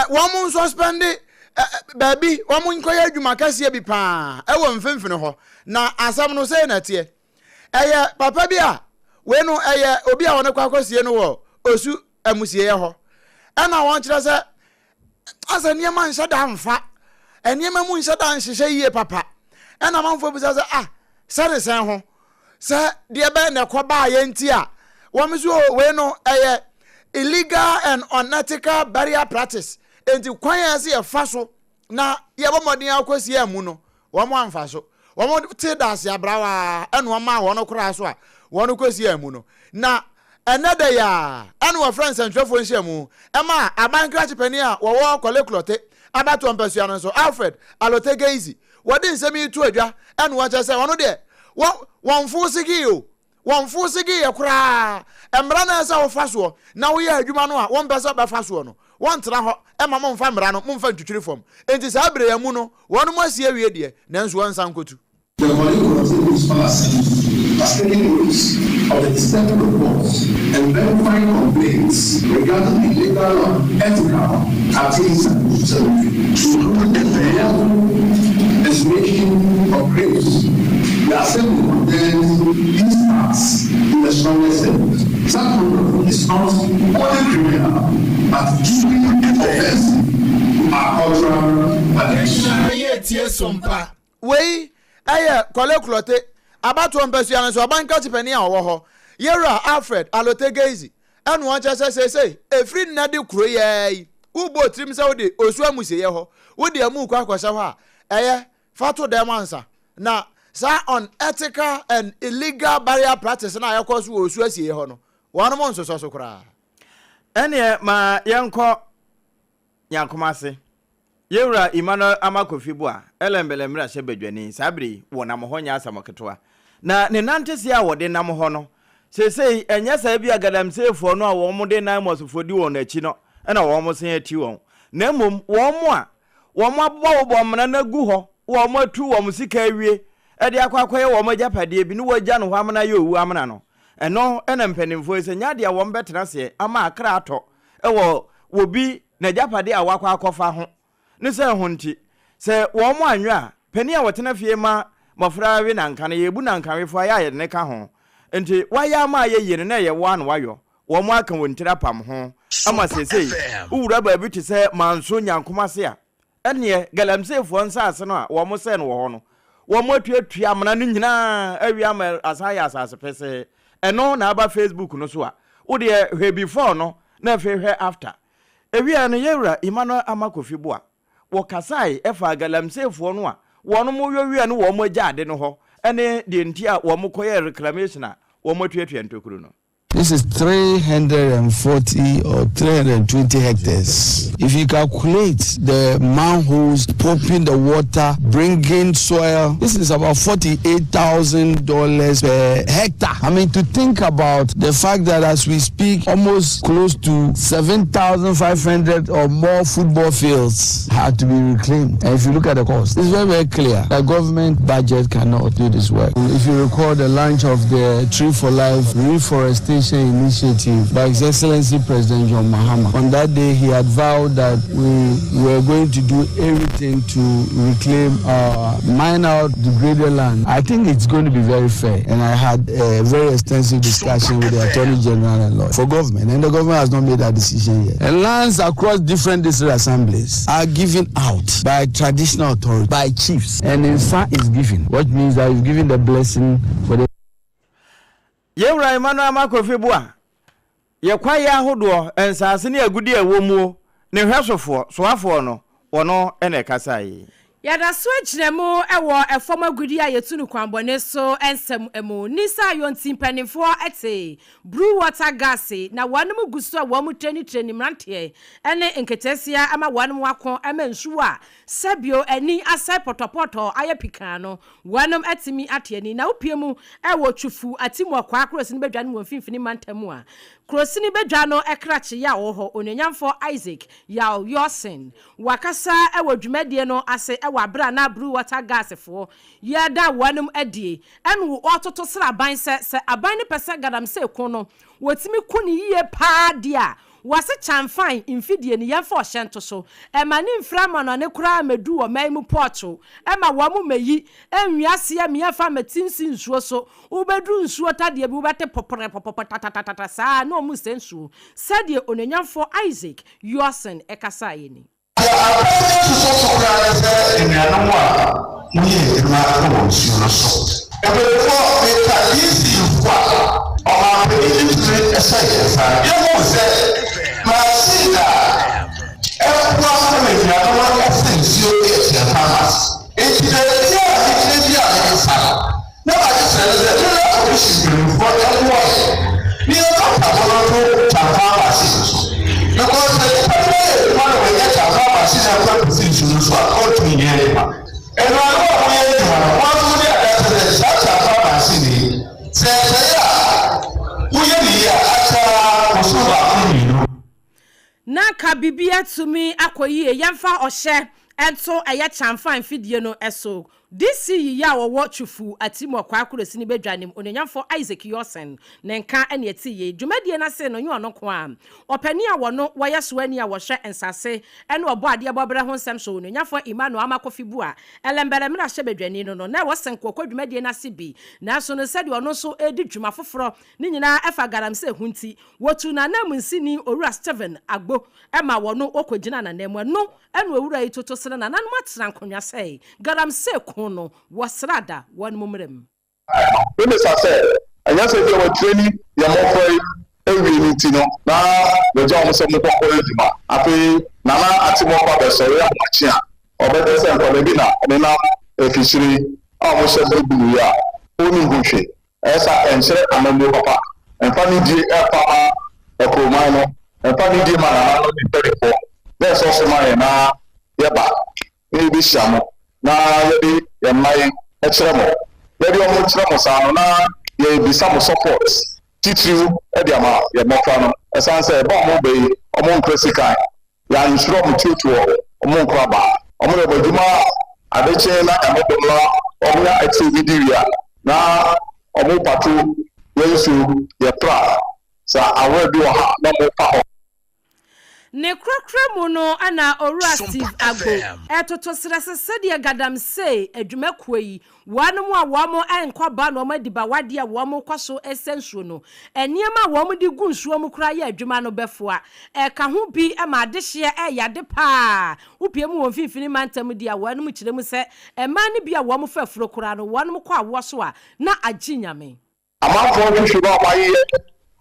wɔn nsɔspɛnde baabi wɔn nkɔyɛ adwuma kɛseɛ bi paa ɛwɔ mfimfini hɔ, na asɛm no sei na ɛteɛ. Ɛyɛ papa bi a wei no ɛyɛ obi a wɔne kɔ akɔsie no wɔ osu amusieɛ hɔ. Ɛna wɔn kyerɛ sɛ asɛ nneɛma nhyɛ da mfa nneɛma mu nhyɛ da nhyehyɛ yie papa. Ɛna amanfoɔ bisa sɛ ah sɛ ne sɛn ho sɛ deɛ bɛn na ɛkɔ baa yɛn ti a wɔn nso oh, wei no ɛyɛ illegal and unethical burial practice. Enti kwan a ɛsɛ yɛfa so na yɛbɔ mmɔden akɔsi amu no, wɔn amfa so. Wɔn te daase abrawa ɛna wɔn maa wɔn koraa so a wɔn kɔsi amu no. Na ɛnɛ da yi a ɛna wɔfrɛ nsɛntwerɛfoɔ nhyiamu ɛma aban krakye panin a wɔwɔ Korle Klottey abatoɔ mpasua no nso, Alfred Allotey Geizi, wɔde nsɛm yi to adwa ɛna wɔkyerɛ sɛ wɔn deɛ wɔn wɔn mfoo segee o. Wɔmfoo segeeɛ koraa. Mmara no a ɛsɛ sɛ wofa soɔ na woyɛ adwuma no a wompɛ sɛ wobɛfa soɔ no, wɔntena hɔ mma momfa mmara no momfa ntwitwiri fam. Enti saa berɛ yi amu no, wɔnom asi awie deɛ, nanso wɔnsan nkɔtu. The Korle Klottey Municipal Assembly has taken notice of the disturbing reports and verified complaints regarding illegal and unethical activities at Osu Cemetery, including the unlawful exhumation of graves. The Assembly condemns these acts in the strongest terms. Such conduct is not only criminal but deeply offensive to our cultural values. Wei yɛ Korle Klottey abatoɔ mpasua no so aban krakye panin a ɔwɔ hɔ, Yewura Alfred Allotey Geizi, ɛna ɔkyerɛ sɛ seesei ɛfiri nnɛ de kuro yi ara yi, wobɔ tirim sɛ wode osu amusieɛ hɔ, wode amu rekɔ akɔhyɛ hɔ a, ɛyɛ fa to dɛm ansa. Na saa unethical and illegal burial practice no a ɛkɔ so wɔ osu asieɛ hɔ no, wɔnom nsosɔ so koraa. Ɛneɛ ma yɛnkɔ Nyankomase. Yɛwura Emmanuel Armah Kofi Boah, Ellembelle mmarahyɛ badwani, saa bere yi wɔnam hɔ nyɛ asɛm ketewa. Na ne nanteseɛ a wɔde nam hɔ no, seesei ɛnyɛ saa bi a Galamseyfoɔ no a wɔde Naimosfoɔ di wɔn akyi no na wɔsan ati wɔn, na mmom wɔn a wɔabobɔbobɔ mmara no agu hɔ, wɔatu wɔn sika awie de akɔ akɔyɛ wɔn agyapadeɛ bi na wɔagya no hɔ amena ayɛ owu amena no. Ɛno na mpanimfoɔ yi sɛ nyɛ adeɛ a wɔbɛtena aseɛ ama akra atɔ wɔ obi n'agyapadeɛ a wakɔ akɔfa ho ne sɛ ɛho nti, sɛ wɔn anwe a, panin a ɔtena fie ma mmɔfra we nanka no, yɛbu nankawefoɔ a, ɛyɛ a yɛde no ka ho. Nti wayɛ ama ayɛ yie no, na ɛyɛ wo ara na wayɔ. Wɔn aka wɔn tiri apam ho ama seesei wowura baabi te sɛ Manso Nyankom ase a, Ɛnneɛ, Galamseyfoɔ nsase no a wɔsɛe no wɔ hɔ no, wɔatuatua amena no nyinaa awie ama asan ayɛ asase pesee. Ɛno na aba Facebook no so a, wo deɛ hwɛ before no na afei hwɛ after. Ɛwieɛ no, yɛn wura Emmanuel Armah Kofi Boah, wɔkasae faa Galamseyfoɔ no a wɔn yɔ wie no wɔn agya ade no hɔ ne deɛ nti a wɔkɔyɛɛ reclamation a wɔatuatua ntokuro no. This is 340 or 320 hectares. If you calculate the manholes pumping the water, bringing soil, this is about $48,000 per hectare. I mean, to think about the fact that as we speak, almost close to 7,500 or more football fields had to be reclaimed. And if you look at the cost, it's very, very clear that government budget cannot do this work. If you recall the launch of the Tree for Life Reforestation Initiative by His Excellency President John Mahama, on that day he had vowed that we were going to do everything to reclaim our mine out degraded land. I think it's going to be very fair. And I had a very extensive discussion with the Attorney General and law for government, and the government has not made that decision yet. And lands across different district assemblies are given out by traditional authorities, by chiefs, and in fact is given, which means that you've given the blessing for the Yɛn Wura Emmanuel Armah Kofi Buah yɛ kwaeɛ ahodoɔ, nsaase ne agudeɛ a ɛwɔ muo ne hwɛsofoɔ, soafoɔ no, wɔno na ɛkasaeɛ. Yɛda so gyina mu wɔ ɛfam agudeɛ a yɛtu no kwanbɔne so nsɛm mu. Nisa Ayonti mpaninfoɔ te Brew Water Gas na wɔnom gu so a wɔn treni treni mmeranteɛ ne nketeesia ma wɔnom ako ma nsuo a sɛbio ani asɛe pɔtɔpɔtɔ ayɛ pikaa no wɔnom atumi ate ani. Na wopue mu wɔ Twufu Atimuakwaa Kurosini Badwa no wɔ Mfimfini Mantam mu a, Kurosini Badwa no krakye yɛ a ɔwɔ hɔ, Onuonyamfoɔ Isaac Yaw Yorson, Wakasa wɔ dwumadie no ase wɔ aberɛ a na Brew Water Gas foɔ yɛreda wɔnom adie ɛna wɔretoto srɛ aban sɛ sɛ aban no pɛ sɛ galamsey ko no wɔtumi ko no yie paa deɛ a wɔse kyanfan mfidie no yɛmfa ɔhyɛ nto so ɛma ne mfiri amanɔne koraa mmɛdu ɔman mu pɔɔto ɛma wɔn mmɛyi ɛnwi aseɛ mmeɛmfa mmɛte nsi nsuo so wobɛduru nsuo tadeɛ bi wobɛte pɔprɛ pɔpɔpɔ tatatatata saa na wɔn resɛ nsuo sɛdeɛ Onuonyamfoɔ Isaac Yorson kasaeɛ ni. Deɛ aban no sosɔ so koraa ne sɛ anuanom a moyɛ adwuma wɔ nsuo no so. Mpanimfoɔ, meka DC fo a ɔmanpanin no tumi hyɛ yɛn nsa. Yɛhuu sɛ machine a ɛboa ma anuanom no se nsuo yɛ kyɛn farmers. Enti baabi a megyina bi a me nsa no, Na m'adesrɛ ne sɛ Mineral Commission mpanyimfoɔ mmoa yɛn na yɛmfa mpaebɔ no nto Champhai machine no so because sɛ nipa no bɛyɛ adwuma na wannya Champhai machine amfa ampisi nsu no so a ɔntumi nyɛ adwuma. Anuanom a moyɛ adwuma no mo ara nso mode adanse sɛ saa Champhai machine yi sɛ ɛsɛe a moyɛ no yie a akyɛ ara bosome baako mmienu. Na anka biribi atumi akɔ yie. Yɛmfa ɔhyɛ nto ɛyɛ Champhai mfidie no so. DC Yiyi a ɔwɔ Twufu Atimor Kwaa Kurosini Badwanem Onuonyamfoɔ Isaac Yorson ne nka ne ɛte yei. Dwumadie no ase no nyɛ ɔno nko ara. Ɔpanin a wɔno wɔyɛ soani a wɔhwɛ nsase ne ɔbɔadeɛ bɔberɛ ho nsɛm so Onuonyamfoɔ Emmanuel Armah Kofi Buah Ɛlɛmbɛlɛ mmarahyɛbadwani no no na ɛwɔ Senkoɔ dwumadie no ase bi. Nanso no sɛdeɛ ɔno nso redi dwuma foforɔ ne nyinaa ɛfa galamsey ho nti wɔtuu n'ananmunsini Owura Stephen Agbo ma wɔno wɔkɔgyinaa n'ananmu. Ɛno na owura yi toto srɛ nananom atena nkonnwa sɛ galamsey ko no wɔ srada wɔn mo mmerɛ mu. Mebisa sɛ, ɛnyɛ sɛ ebia wɔatreni yɛn mmɔfra yi awie no nti no na wɔagya wɔn sɛ wɔnkɔ nkɔyɛ adwuma? Afei Nana Atimɔkwa bɛsɔre ahomakye a, ɔbɛte sɛ nkwadaa bi na wɔnenam afikyire a wɔhyɛ blue blue yi a ɔnnim ho hwee. Ɛyɛ saa a, ɛnkyerɛ amammuo papa. Ɛmfa nidie mfa ma Ɔkuroman no, ɛmfa nidie ma nananom ne mpanimfoɔ, na ɛsɔ so ma yɛn na yɛba na yɛbɛhyia mo na yɛde yɛn mma yi kyerɛ mo. Yɛde wɔn kyerɛ mo saa no, na yɛrebisa mo support titiriw de ama yɛn mmɔfra no. Ɛsiane sɛ ɛba a wɔreba yi, wɔnkura sikan, Yɛannsuro ɔmo tuotuo, ɔmo nkoraba. Ɔmo yɛ ɔmo adwuma ade kye na Nyame dom na ɔmo nya ɛtsew bi di wie a, na ɔmo pato yɛ nsuo, yɛ pra, sɛ awɔɛ bi wɔ ha na ɔmo fa hɔ. Ne korakora mu no na Owura Steve Agbo retoto serɛ sɛ sɛdeɛ Gadamsey adwumakuo yi Wɔnom a wɔn nkɔ ba na wɔn adi ba wadeɛ a wɔn kɔ so sɛ nsuo no, nneɛma a wɔn de gu nsuo mu koraa yɛ adwuma no bɛfoa. Ɛka ho bi ma adehyeɛ ɛyɛ ade pa ara. Wopue mu wɔ mfimfini mantam deɛ a wɔnom kyerɛ mu sɛ mmaa no bi a wɔn fa afuro koraa no wɔnom kɔ awoɔ so a na agye Nyame. Amanfoɔ nhwehwɛmu a wɔayeyɛ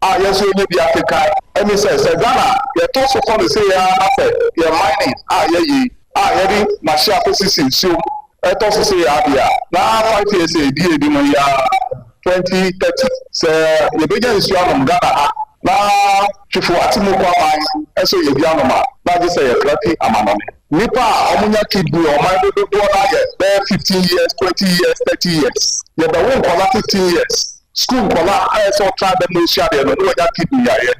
a yɛn nso yɛnya bi akenkan ne sɛ, sɛ Ghana yɛtɔ so kɔ no sei ara na sɛ yɛn mining a yɛyɛ yi a yɛde machine akɔsisi nsuom tɔ so sei ara deɛ a, na 5 years a ɛdi anim yi ara. 2030 sɛ yɛbɛnya nsuo anom Ghana ha na Twifo Atemmu Kwaman nso yɛ bi anom a, na gye sɛ yɛkra fi amanɔne. Nnipa a wɔnya kidney wɔ ɔman mu dodoɔ no ara yɛ bɛyɛ 15 years, 20 years, 30 years. Yɛbɛwo nkwadaa 15 years, sukuu nkwadaa a ɛyɛ sɛ ɔtra dɛm na ɔsua adeɛ no, na wanya kidney yareɛ.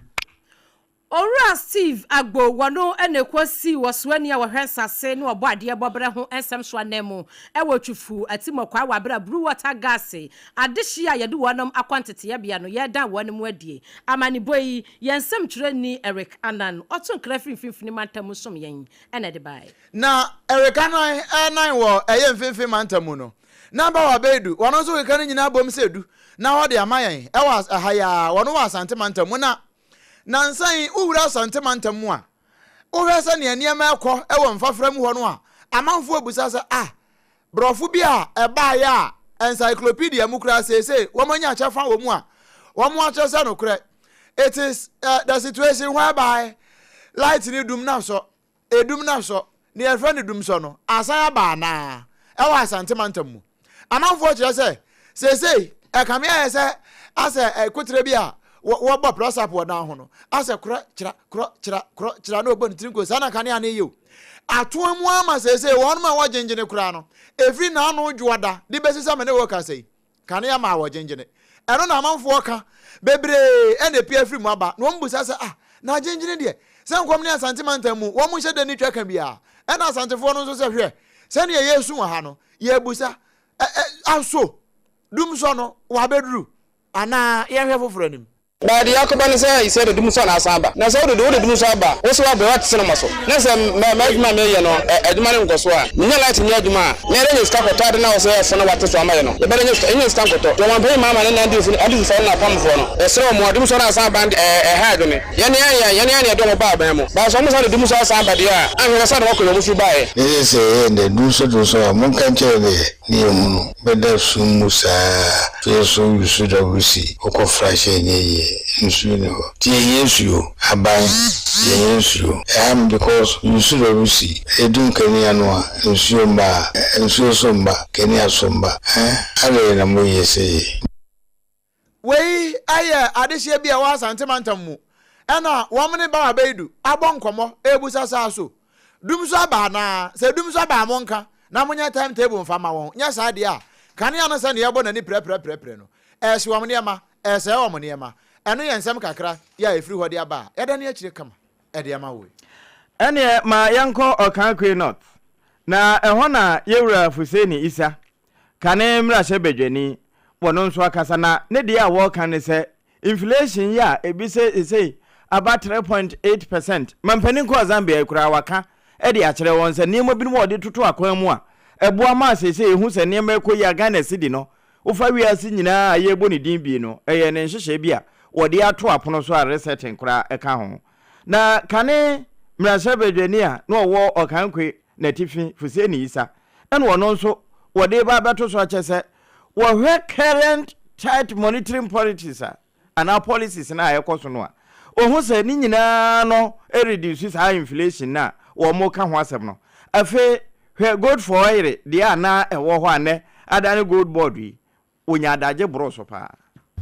Owura Steve Agbo wɔno na ɛkɔsii ɔsoani a ɔhwɛ nsase ne ɔbɔadeɛ bɔberɛ ho nsɛm so ananmu wɔ Twifo Atimɔkwaa wɔ aberɛ a Blue Water Gaase adehyeɛ a yɛde wɔnom akɔ nteteɛbea no yɛredan wɔnom adie. Amanebɔ yi, yɛn nsɛmtwerɛni Eric Annan ɔto nkra firi Mfimfini Mantam mu som yɛn na ɛde baeɛ. Na Eric Annan renan wɔ ɛyɛ Mfimfini Mantam mu no, na Bawa Beidu, wɔno nso keka ne nyinaa bom sɛ du na ɔde ama yɛn wɔ ɛha yi ara, wɔno wɔ Asante Mantam mu. Na Nnansa yi, wowura Asante mantam mu a, wohwɛ sɛnea nneɛma rekɔ wɔ mfafra mu hɔ no a, amanfoɔ bisa sɛ, Ah, borɔfo bi a ɛbaeɛ a encyclopedia mu koraa seesei wɔanya kyɛfa wɔ mu a wɔakyerɛ sɛ nokorɛ. It is uh, the situation whereby light ne dum na sɔ. Edum na sɔ, nea yɛfrɛ no dumsɔ no, asan aba anaa? Ɛwɔ Asante mantam mu. Amanfoɔ kyerɛ sɛ, seesei ɛkame ayɛ sɛ asɛ koterɛ bi a wɔbɔ press-up wɔ dan ho no, asɛ korɔ kyera, korɔ kyera, korɔ kyera na ɔbɔ ne tiri nko, saa na kanea no yɛ o. Atoa mu ara ma seesei wɔnom a wɔgyengyene koraa no, ɛfiri n'ano dwoada de bɛsi sɛ me ne wo rekasa yi, Kanea maa wɔgyengyene. Ɛno na amanfoɔ ka. Bebree na epue afiri mu aba, na wɔn bisa sɛ, Ah, na agyengyene deɛ, sɛ nkɔm ne Asante mantam mu, wɔn nhyɛ da nni twaka biara. Ɛna Asantefoɔ no nso sɛ, Hwɛ, sɛdeɛ yɛresu wɔ ha no, yɛrebisa, ɛ, ɛ, aso dumsɔ no wabɛduru, anaa yɛnhwɛ foforɔ anim? Na deɛ akɔba ne sɛ sɛ wode dumsɔ na asan aba, na sɛ wode wode dumsɔ aba a, wo so woabrɛ, woate sɛ na so. Na sɛ mɛ m'adwuma a meyɛ no, ɛ adwuma no nkɔ so a, menya light nyɛ adwuma a, mɛyɛ dɛ nya sika kɔtɔ ade no a wɔsɛ yɛfo na wɔate so ama yɛ no? Yɛbɛyɛ dɛ nya sika, yɛnnya sika nkɔtɔ. Nti ɔmanpanyin Mahama ne n'adc ne NDC foɔ ne n'apamfoɔ no, yɛsrɛ wɔn a, dumsɔ no asan aba no deɛ, ɛ ɛha adwene. Yɛne yɛn yɛ, yɛne yɛn na yɛde wɔn baa aban mu. But sɛ wɔn san de dumsɔ asan aba deɛ a, anhwɛ yɛbɛsan de wɔn akɔ deɛ wɔn firi baeɛ. Ne yɛ sɛ yɛyɛ ndɛ dumsɔ dumsɔ a monka nkyerɛ deɛ ne yɛhunu bɛda sum mu saa afei nso wusu WC wokɔ frahyɛ ɛnyɛ yie nsuo nni hɔ nti yɛhia nsuo aban yɛhia nsuo ɛha me because wusu WC yɛdum kanea no a nsuo mma a nsuo so mma kanea so mma eh adɛn na moyɛ sei. Wei yɛ adehyeɛ bi a ɛwɔ Asante mantam mu ɛna wɔn ne Bawa Beidu abɔ nkɔmmɔ ɛrebusa sɛ aso dum so aba anaa? Sɛ dum so aba a monka na monyɛ time table mfa ma wɔn, nyɛ saa deɛ a kanea no sɛdeɛ ɛbɔ n'ani prɛprɛprɛprɛ no ɛrehye wɔn nneɛma, ɛresɛe wɔn nneɛma. Ɛno yɛ nsɛm kakra yi a ɛfiri hɔ de aba a yɛda ne akyire kama de ama wo yi. Ɛneɛ ma yɛnkɔ Ɔkaakui North, na ɛhɔ na Yɛwura Fuseini Issah Kane mmarahyɛbadwani, wɔno nso akasa na ne deɛ a wɔreka ne sɛ inflation yi a ebi sɛ sesei aba 3.8 percent, mampanin kɔɔ Zambia yi koraa waka de akyerɛ wɔn sɛ nneɛma binom a wɔde toto akwan mu a ɛboa maa seesei yɛhu sɛ nneɛma rekɔ yie a Ghana cedi no wofa wiase nyinaa a yɛrebɔ ne din bi no ɛyɛ ne nhyehyɛe bi a wɔde ato apono so a resetting koraa ɛka ho. Na kane mmarahyɛbadwani a na ɔwɔ Ɔkankwe n'atifi, Fuseni Issa, ɛna ɔno nso wɔde reba abɛto so akyɛ sɛ wɔhwɛ current tight monitoring politics a anaa policies no a ɛkɔ so no a, wɔhu sɛ ne nyinaa no reduce saa inflation no a wɔka ho asɛm no. Afei hwɛ gold for oil deɛ a na ɛwɔ hɔ a nnɛ adane gold board yi, wɔnya adagye boroo so paa.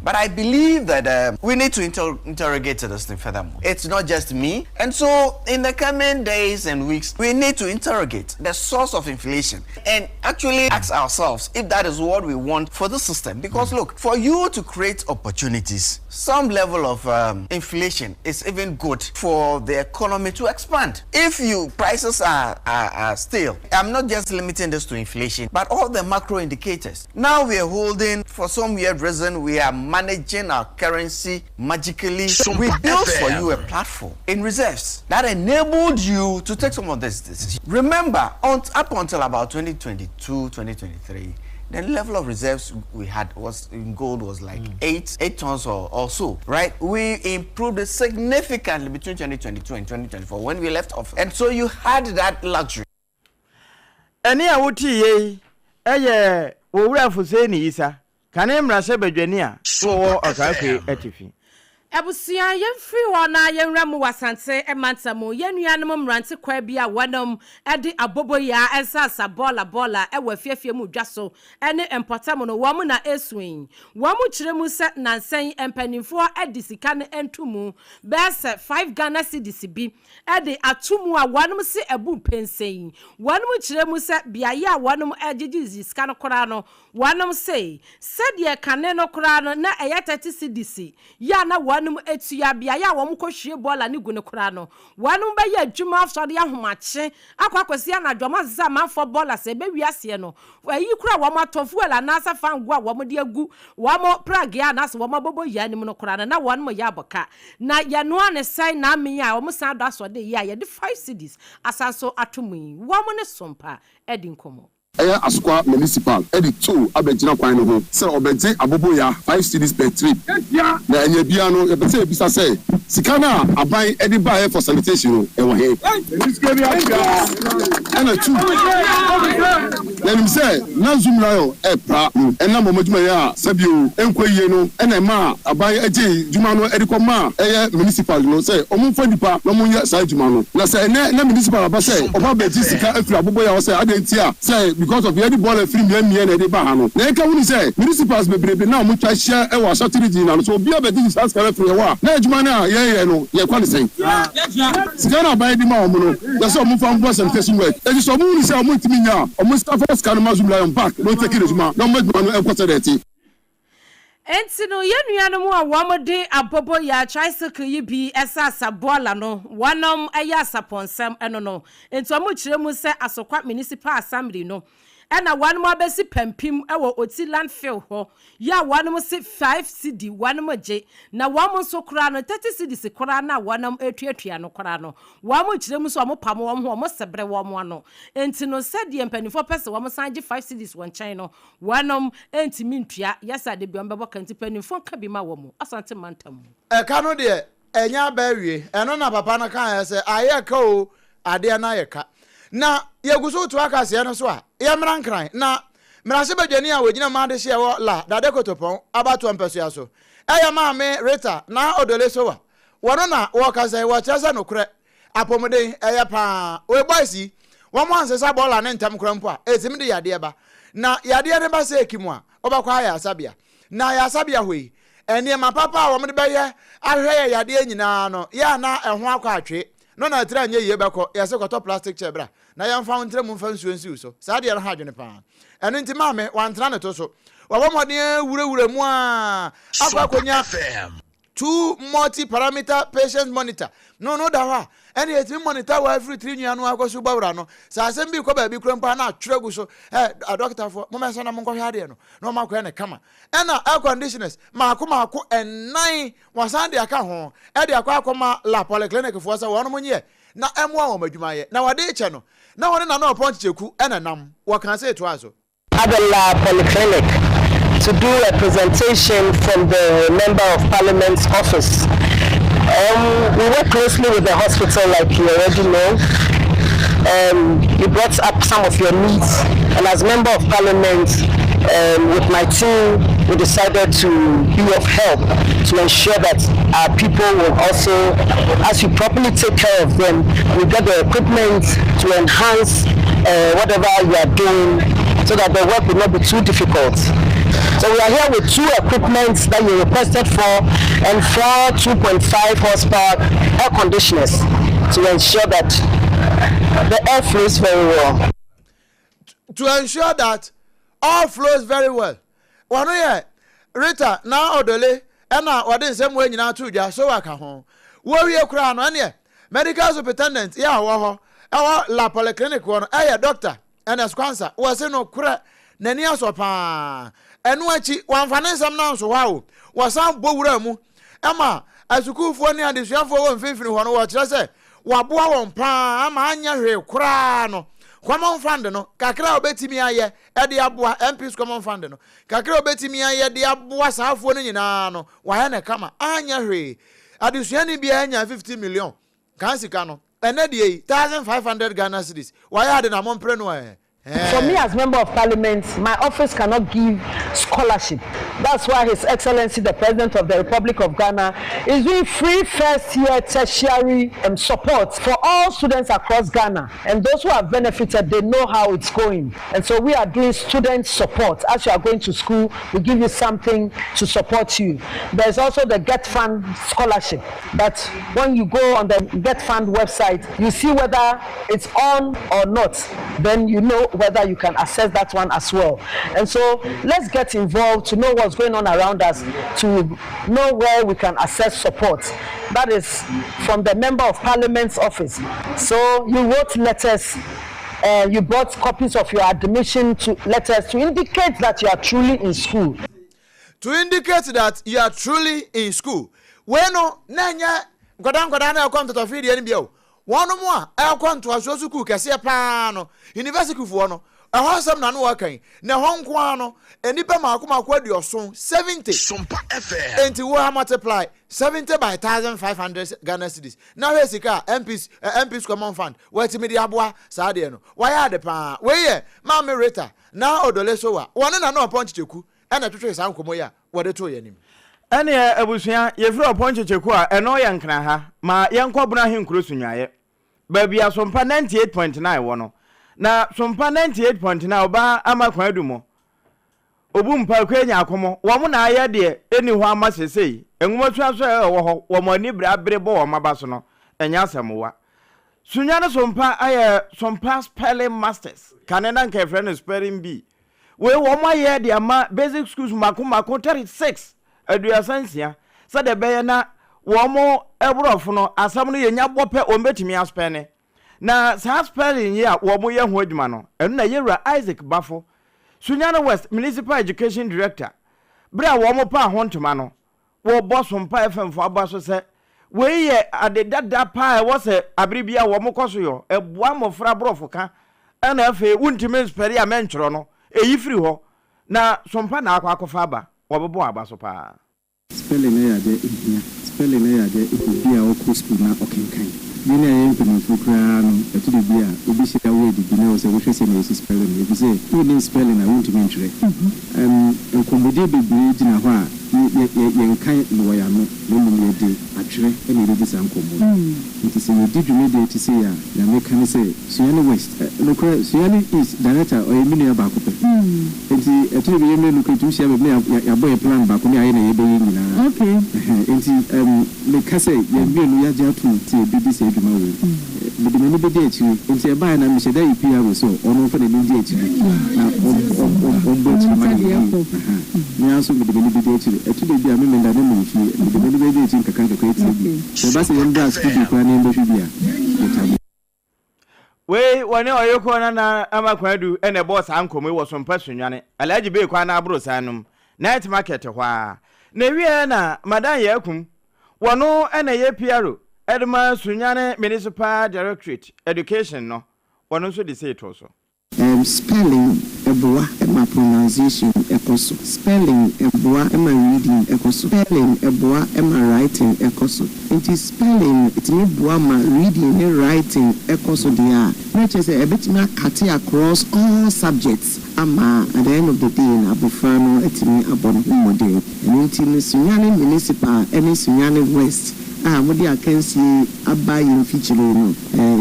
But I believe that uh, we need to inter interrogate this thing furthermore. It's not just me. And so in the coming days and weeks, we need to interrogate the source of inflation and actually ask ourselves if that is what we want for the system. Because mm. look, for you to create opportunities, some level of um, inflation is even good for the economy to expand. If you prices are, are, are still, I'm not just limiting this to inflation, but all the macro indicators. Now we are holding, for some weird reason, we are managing our currency magically. We built for you a platform in reserves that enabled you to take some of this decisions. Remember, on, up until about 2022, 2023, the level of reserves we had was in gold was like mm. eight eight tons or, or so, right? We improved it significantly between 2022 and 2024 when we left office. And so you had that luxury. Ɛnne a wotiiɛ yi yɛ Owura Fuseini Issah, kane mmarahyɛbadwani a ɔwɔ Ɔkaakue Atifi. Abusua, yɛmfiri hɔ na yɛnwura mu wɔ Asante mantam mu. Yɛn nuanom mmerante kwaa bi a wɔnom de aboboyaa nsasa bɔɔla bɔɔla wɔ afiafie mu dwa so ne mpɔtam no, wɔn na ɛresu yi. Wɔn kyerɛ mu sɛ nansa yi mpanimfoɔ de sika no ntomu bɛyɛ sɛ five Ghana cedis bi de ato mu a wɔnom se abu mpɛnsɛn. Wɔnom kyerɛ mu sɛ beaeɛ a wɔnom gyegye sika no koraa no, Wɔnom se, sɛdeɛ kane no koraa no na ɛyɛ 30 cedis yi a na wɔnom tua, beaeɛ a wɔn kɔhwie bɔɔla no gu no koraa no, wɔnom bɛyɛ adwuma asɔre ahomakye akɔ akɔsi anadwo, wɔn asesa amanfoɔ bɔɔla sɛ ɛbɛwie aseɛ no, ayi koraa a wɔn atɔ, fuel anaasɛ fango a wɔn de agu wɔn pragea anaasɛ wɔn aboboyaa no mu no koraa no, na wɔnom yɛ abɔ ka. Na yɛnoa no sɛn na amee a wɔn san dɔ asɔde yi a yɛde 5 cedis asan so ato mu yi, wɔn ne Sompa adi nkɔmmɔ. Ɛyɛ Asokwa Municipal de tow abɛgyina kwan no ho sɛ ɔbɛgye aboboya five cedis per trip. Na ɛnyɛ biara no yɛpɛ sɛ yɛbisa sɛ sika no a aban de baeɛ for sanitation no ɛwɔ he? Ɛna two, yɛnim sɛ na Zoomlion repra mu ɛnam wɔn adwumayɛ a sɛbio ɛnkɔ yie no na ɛmaa aban gyee dwuma no de kɔmaa ɛyɛ Municipal no sɛ wɔmfa nnipa na wɔnyɛ saa adwuma no. Na sɛ ɛnnɛ na Municipal aba sɛ ɔba abɛgye sika afiri aboboyaa hɔ sɛ adɛn nti a sɛ because of yɛde bɔɔla firi mmea mmea na ɛde ba ha no. Na yɛka hunu sɛ Municipals bebrebe no a wɔtwa ahyia wɔ Ashanti region nyinaa no sɛ obiara bɛgyegye saa sika no afiri yɛn hɔ a na adwuma no a yɛyɛ no yɛkɔ no sɛn? Sika no a aban de ma wɔn no yɛ sɛ wɔmfa mboa sanitation work enti sɛ wɔhunu sɛ wɔntumi nyɛ a wɔnsan fa sika no ma Zoomlion back na wɔntake n'adwuma na wɔmma adwuma no nkɔ sɛdeɛ ɛte. Enti no, yɛn nuanom a wɔde aboboyaa tricycle yi bi sɛ asaboala no, wɔnom yɛ asapɔnsɛm no no. Enti wɔkyerɛ mu sɛ Asokwa Municipal Assembly no na wɔnom abɛsi pampim wɔ Oti Landfill hɔ yi a wɔnom se five cedi wɔnom gye, na wɔn nso koraa no 30 cedis koraa no a wɔnom retuatua no koraa no, wɔn kyerɛ mu sɛ wɔpam wɔn ho, wɔsebre wɔn ano. Enti no, sɛdeɛ mpanimfoɔ pɛ sɛ wɔsan gye five cedis wɔ nkyɛn no, Wɔnom ntumi ntua, yɛ sɛ ade bia wɔbɛbɔ ka nti paninfoɔ nka bi ma wɔn, Asante mantam mu. Ɛka no deɛ ɛnyɛ aba awie, ɛno na papa no kaeɛ sɛ ayɛ ka o, adeɛ no ayɛ ka. Na yɛgu so retoa kaseɛ no so a, yɛmmra Nkran na mmarahyɛbadwani a ɔgyina mu adehyeɛ wɔ La Dade Kotopɔn abatoɔ mpasua so, ɛyɛ Maame Rita Naa Odole Sowah, wɔno na wɔrekasa yi, wɔkyerɛ sɛ nokorɛ Apɔmuden, ɛyɛ paa. Wei boys yi, wɔn ansesa bɔɔla no ntɛm koraa mpo a, ɛtumi de yadeɛ ba. Na yadeɛ no ba sɛ ɛki mu a, wobɛkɔ ayaresabea. Na ayaresabea hɔ yi, nneɛma papa a wɔde bɛyɛ ahwɛ yɛ yadeɛ nyinaa no, yɛ a na ɛho akɔ atwe. No na tiri anyɛ yie bɛkɔ, yɛse kɔtɔ plastic chair bra na yɛmfa wo ntra mu mfa nsuo nsi wo so. Saa adeɛ no ha adwene paa. Ɛno nti maame, wantena ne to so. Wabɔ mmɔden awurawura mu ara akɔ akɔnya Two multi parameter patient monitor no no da hɔ a, ɛne ɛtumi monitor wɔ afiri tiri nwi ano akɔsi bɔwura no. Sɛ asɛm bi kɔ baabi kura mpo a na atwerɛ gu so, ɛ adɔkotafoɔ mommɛnsa na monkɔhwɛ adeɛ no na wɔn akɔyɛ no kama. Ɛna air conditioners maako maako ɛnan wɔsan de aka ho ɛde akɔ akɔma la polyclinic foɔ sɛ wɔn nyɛ na ɛmmoa wɔn adwuma yɛ. Na wɔde rekyɛ no na wɔne Nana Ɔpɔn Kyekyeku ɛna nam wɔkaa sɛ ɛtoaa so. Adela Polyclinic to do a presentation from the Member of Parliament's office. Um, we work closely with the hospital, like you already know. Um, you brought up some of your needs, and as Member of Parliament, um, with my team, we decided to be of help to ensure that our people will also, as you properly take care of them, we get the equipment to enhance uh, whatever you are doing so that the work will not be too difficult. So we are here with two equipments that you requested for and four 2.5 horsepower air conditioners to ensure that the air flows very well. To ensure that all flows very well. Wɔno yɛ Rita Naa Odole ɛna wɔde nsɛm wei nyinaa to dwa so waka ho. Wɔwie koraa no ɛneɛ Medical Superintendent yɛ a ɔwɔ hɔ ɛwɔ La Polyclinic hɔ no ɛyɛ Doctor Ernest Quansah. Wɔse nokorɛ n'ani asɔ paa. Ɛno akyi wɔamfa ne nsɛm no anso hɔ a o, wɔsan bɔ wuraa mu ɛma asukuufoɔ ne adesuafoɔ wɔ mfimfini hɔ no wɔkyerɛ sɛ waboa wɔn paa ama anyɛ hwee koraa no Common Fund no kakra a wɔbɛtumi ayɛ de aboa MPs Common Fund no kakra a wɔbɛtumi ayɛ de aboa saa afoɔ no nyinaa no wɔayɛ no kama anyɛ hwee adesuani biara nya 50 million kan sika no ɛnɛ deɛ yi 1500 Ghana cedis wɔayɛ ade na mompere no ɛ. For me as member of parliament, my office cannot give scholarship. That's why His Excellency the President of the Republic of Ghana is doing free first year tertiary um, support for all students across Ghana. And those who have benefited, they know how it's going. And so we are doing student support. As you are going to school, we give you something to support you. There's also the GETFund scholarship that when you go on the GETFund website, you see whether it's on or not. Then you know whether you can access that one as well. And so let's get involved to know what's going on around us, to know where we can access support. That is from the Member of Parliament's office. So you wrote letters uh, you brought copies of your admission to letters to indicate that you are truly in school. To indicate that you are truly in school. Wei no, na ɛnyɛ nkwadaa nkwadaa na ɛkɔ ntɔtɔfere deɛ no bi o. Wɔnom a ɛrekɔ ntoasoɔ sukuu kɛseɛ pa ara no, universityfoɔ no, ɛhɔ asɛm na na wɔreka yi, na ɛhɔ nko ara no, nnipa mmaako mmaako aduɔson, 70. Enti wo ha multiply 70 by 1500 Ghana cedis na hwɛ sika a MPs, eh, MPs Common Fund wɔatumi de aboa saa adeɛ no. Wɔayɛ ade pa ara. Wei yɛ Maame Rita Naa Odole Sowah, wɔne Nana Ɔpɔn Kyekyeku na ɛtwetwee saa nkɔmmɔ yi a wɔde too yɛn anim. Ɛneɛ abusua, yɛfiri Ɔpɔn Kyekyeku a ɛno yɛ Nkran ha, ma yɛnkɔ Bono Ahenkuro Sunyuaeɛ, baabi a Sompa 98.9 wɔ no. Na Sompa 98.9 ɔbaa ama Kwadu mo, Obu Mpa Akua Nyarko mo, wɔn na ayɛ deɛ ɛnni hɔ ama seesei nwomasua so a ɛwɔ hɔ, wɔn ani bere abere bɔ wɔn aba so no, ɛnyɛ asɛmmoa. Sunyani Sompa ayɛ Sompa Spelling Masters, kane na nka yɛfrɛ no Spelling Bee. Wei wɔn ayɛ de ama basic schools mako mako 36, 36, sɛdeɛ ɛbɛyɛ na wɔn borɔfo no asɛm no yɛnya bɔ pɛ wɔn bɛtumi aspɛne. Na saa spelling yi a wɔn yɛ ho adwuma no, ɛno na Yɛwura Isaac Bafo, Sunyani West Municipal Education Director, berɛ a wɔn paa ho ntoma no, Wɔbɔ Sompa FM fo aba so sɛ wei yɛ ade dada paa a ɛwɔ sɛ abere biara wɔkɔ so yɔ. Ɛboa mmɔfra aborɔfo ka ɛna afei wontumi nspɛre a mɛntwerɛ no, ɛyi firi hɔ. Na Sompa na akɔ akɔfa aba. Wɔbɛbɔ wɔn aba so paa. Spelling yɛ adeɛ ɛhia. Spelling yɛ adeɛ obi a ɔkɔ sukuu na ɔkenkan. Yɛn a yɛyɛ mpanyinfoɔ koraa no, ɛto da bi a obi hyɛ da word bi na ɛwɔ sɛ wohwɛ sɛnea yɛsi spelling no efisɛ wonnim spelling a wontumi ntwerɛ. Nkɔmmɔdie bebree gyina hɔ a yɛ yɛ yɛnka no wɔ yɛn ano na mmom yɛde atwerɛ na yɛbɛdi saa nkɔmmɔ no. Nti sɛ yɛdi dwumadie a ɛte sei a, nea meka ne sɛ Sunyani West, nokorɛ Sunyani East director ɔyɛ me nua baako pɛ. Nti ɛto da bi yɛn mmienu koraa yɛtumi hyia baabi na yɛ yɛabɔ yɛn plan baako ne ayɛ nea yɛbɛyɛ nyinaa. Ɛhɛn, nti meka sɛ yɛn mmienu yɛagye atom sɛ yɛbɛdi saa dwuma wei. Mede m'ani bɛdi akyire. Nti ɛbaeɛ na mehyɛ da yi PRO sɛ ɔno mfa n'ani ndi akyire na ɔmmɔ akyire ma no yie. Aha. Me ara nso mede m'ani bɛdi akyire. Ɛto da bi a me menda na mewɔ fie. Mede m'ani bɛdi akyire nkakra nkakra atie bi. Sɛ ɛba sɛ yɛmbra studio koraa na yɛmbɛhwɛ bi a, yɛtaa bɔ. Wei wɔne Ɔyekɔ Nana Ama Kwadu na ɛbɔɔ saa nkɔmmɔ yi wɔ Sompa Sunyani, Alhaji Bey kwan no aborosan no mu, Night Market hɔ ara. Na ɛwieɛ na Madan Yaakum Wɔno na ɛyɛ PRO de ma Sunyani Municipal Directorate Education no, wɔno nso de sei too so. Erm spelling boa ma pronunciation kɔ so. Spelling boa ma reading kɔ so. Spelling boa ma writing kɔ so. Nti spelling tumi boa ma reading ne writing kɔ so deɛ a, na kyerɛ sɛ ɛbɛtumi akate across all subjects ama at the end of the day no abɔfra no atumi abɔ ne ho mmɔden. Ɛno nti no Sunyani Municipal ne Sunyani West a mode akansie aba yɛn mfikyire no,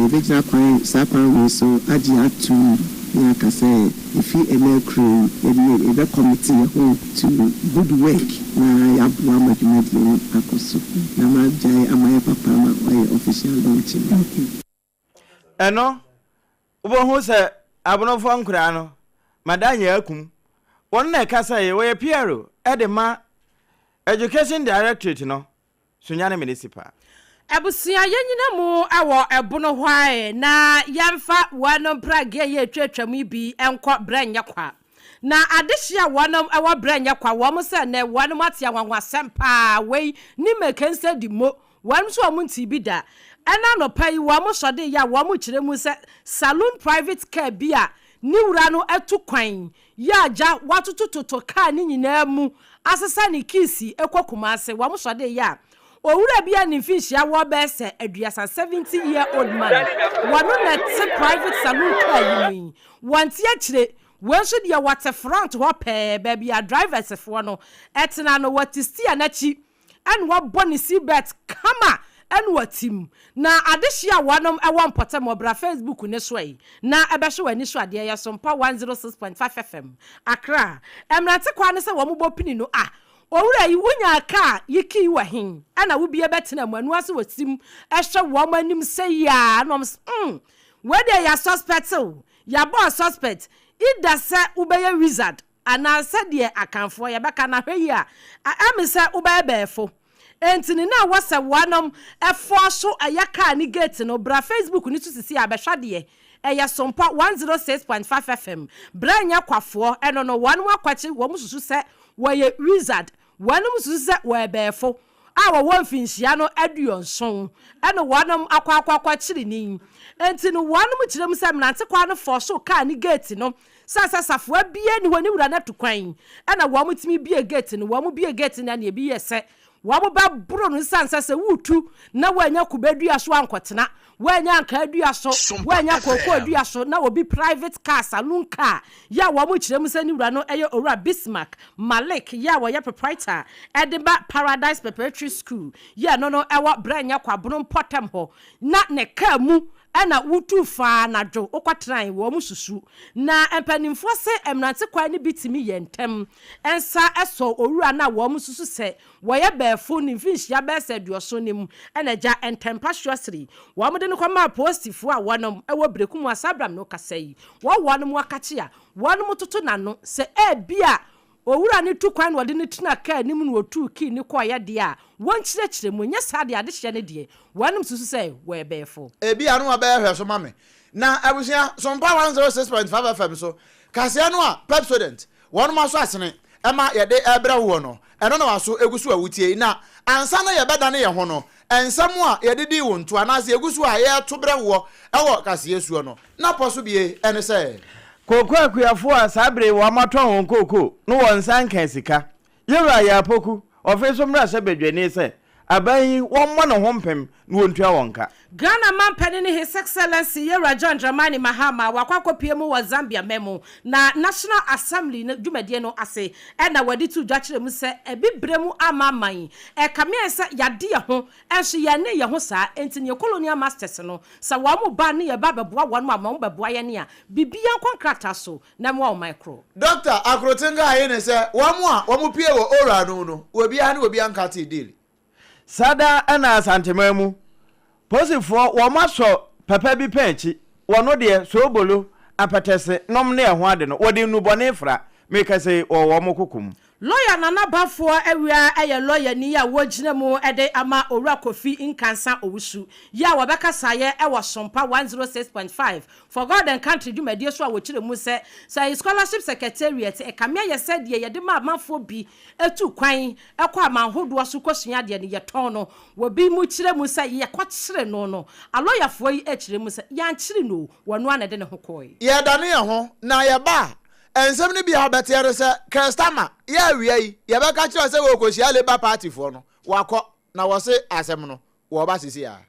yɛbɛgyina kwan saa kwan wei so agye atom ne aka sɛ ɛfiri ɛnnɛ rekoro yi yɛde yɛbɛ commit yɛn ho to good work na yɛaboa ma dwumadie no akɔ so. Na magyae ama yɛ papa ma wayɛ official launch no. Ɛno, wobɛhu sɛ abonofoɔ nkoraa no, Madanye akum wɔn na ɛka sɛ wɔyɛ PRO de ma Education Directorate no, Sunyani Municipal. Abusua yɛnyina mu wɔ ɛbono hɔ ae na yɛmfa wɔnom pragea yi a ɛtwatwam yi bi nkɔ berɛ nyɛ kwa. Na adehye a wɔnom wɔ berɛ nyɛ kwa wɔn sɛ nnɛ wɔnom ate anwanwasɛm paa wei ne mɛkɛnsɛ di mo Wɔn nso wɔn ntee bi da. Ɛna anɔpa yi wɔn sɔde yɛ a wɔn kyerɛ mu sɛ saloon private car bi a ne wura no atu kwan yɛ agya watotototo car no nyinaa mu asesa ne keys kɔ Kumasi. Wɔn sɔde yɛ a owura bi a ne mfinhyia wɔ bɛyɛ sɛ aduasa, 70 year old man, wɔno na ɛte private saloon car yi mu yi. Wɔnte akyire. Wei nso deɛ wɔte front hɔ pɛɛ, baabi a drivers foɔ no tena no, wɔte steer no akyi ɛna wɔabɔ ne seat belt kama ɛna wɔte mu. Na adehyeɛ a wɔnom wɔ mpɔtam wɔ bra Facebook no so yi na ɛbɛhwɛ w'ani so adeɛ yɛ Sompa 106.5 FM, Accra. Mmerante kwaa ne sɛ wɔn bɔ pini no ah Owura yi wonyaa kaa yi key wɔ he ɛna wo bie bɛtena mu ɛno ara sɛ wɔsim hwɛ wɔn anim sɛyi aa na wɔn sɛ mm wei deɛ yɛ suspect o yɛabɔ a suspect either sɛ wobɛyɛ wizard anaa sɛdeɛ Akanfoɔ yɛbɛka no ahwɛ yie a ɛme sɛ wobɛyɛ bɛɛfo enti ne na wɔ sɛ wɔnom ɛfoa so ɛyɛ kaa ne gate no bra Facebook no so sisi a bɛhwɛ adeɛ ɛyɛ Sompa 106.5 FM bra nyɛ kwafoɔ ɛno no wɔnom akwakye wɔn susu sɛ wɔyɛ wizard wɔnom susu sɛ wɔyɛ bɛɛfo a wɔwɔ mfinhyia no aduonson ɛna wɔnom akɔ akɔ akɔkyere ni enti no wɔnom kyerɛ mu sɛ mmerante kwaa no fɔɔ so kaa ne gate no Sɛ sɛ safoa biara nni hɔ ne wura no atu kwan ɛna wɔn tumi bue gate no, wɔn bue gate no a nea ebi yɛ sɛ wɔn bɛ boro no esiane sɛ sɛ woretu na woannya kube dua so ankɔtena, woannya ankaa dua so, woannya kookoo dua so na obi private car, saloon car, yɛ a wɔn kyerɛ mu sɛ ne wura no yɛ Owura Bismarck Malik yɛ a wɔyɛ proprietor de ma Paradise Preparatory School yɛ ɛno no ɛwɔ Brɛnyɛ Kwabono mpɔtam hɔ na ne car mu Ɛna wotuu faa anadwo wokɔtenae, wɔn susu. Na mpanimfoɔ se mmerante kwan no bi tumi yɛ ntɛm nsa sɔ owura no a wɔn susu sɛ wɔyɛ bɛɛfo ne mfinhyia bɛyɛ sɛ aduɔson no mu. Ɛna agya ntɛmpa soɔsere wɔn de no kɔmaa apolisifoɔ a wɔnom wɔ Berekum a saa berɛ a me ne wo kasa yi wɔ wɔnom akakye a wɔnom toto n'ano sɛ ebia Owura no tu kwan na ɔde no tena kaa no mu na ɔtuu kii no kɔeɛ deɛ a, wɔnkyerɛkyerɛ mu. Ɛnyɛ saa deɛ a, adehyeɛ no deɛ, wɔnom susu sɛ wɔyɛ bɛɛfo. Ebia na wabɛyɛ hwɛso ma me. Na abusua, Sompa 106.5 FM so kaseɛ no a Pepsodent wɔnom aso asene ma yɛde rebrɛ woɔ no, ɛno na w'aso gu so a wotie yi. Na ansa na yɛbɛdane yɛn ho no, nsɛm a yɛde dii wo nto anaasɛ yɛgu so a yɛreto brɛ woɔ wɔ kaseɛ suo no, na pɔ so bie ne sɛ. Kooko akuafoɔ a saa bere yi wɔatɔn wɔn kooko no wɔn nsa nkaa sika. Yewura Yaa Poku, ɔfe so mmarahyɛbadwani sɛ aban yi wɔmmɔ ne ho mpem na wɔntua wɔn ka. Ghana manpanin His Excellency Yewura John Dramani Mahama wakɔ akɔpue mu wɔ Zambia man mu na National Assembly no dwumadie no ase na wɔde too dwa kyerɛ mu sɛ Abibire mu amanaman ɛkame ayɛ sɛ yɛade yɛn ho nso yɛnne yɛn ho saa enti neɛ colonial masters no Sɛ wɔn ba ne yɛba bɛboa wɔn ama wɔn bɛboa yɛn a, biribiara nkɔ nkrataa so na ɛmmoa ɔman koro. Dɔkta Akrotenga aye ne sɛ wɔn a wɔn pue wɔ Ora no no obiara ne obiara nkatee deal. Saa da na Asanteman mu Posifoɔ wɔn asɔ papa bi pɛn akyi, wɔno deɛ soobolo, apɛtɛse nom ne ɛho ade no wɔde nnubɔne fra, mekasa yi wɔwɔ wɔn koko mu. Lɔya Nana Baffour Awia yɛ lɔyani a wɔgyina mu de ama Owura Kofi Nkansah Owusu yi a wɔbɛkasaeɛ wɔ Sompa 106.5 For God and Country dwumadie so a wɔkyerɛ mu sɛ sɛ Scholarship Secretariat ɛkame ayɛ sɛ deɛ yɛde ma amanfoɔ bi tu kwan kɔ aman hodoɔ so kɔsua adeɛ no yɛtɔn no wɔ bi mu kyerɛ mu sɛ yɛkɔkyere no no alɔyafoɔ yi kyerɛ mu sɛ yɛankyere no o wɔno ara na ɛde ne ho kɔɔe. Yɛdane yɛn ho na yɛba a, Nsɛm no bi a wobɛteɛ ne sɛ, Keir Starmer, yɛ awia yi, yɛbɛka kyerɛ wo sɛ wɔrekɔhyia Labour Party foɔ no, wakɔ, na wɔse asɛm no, wɔreba seesei ara.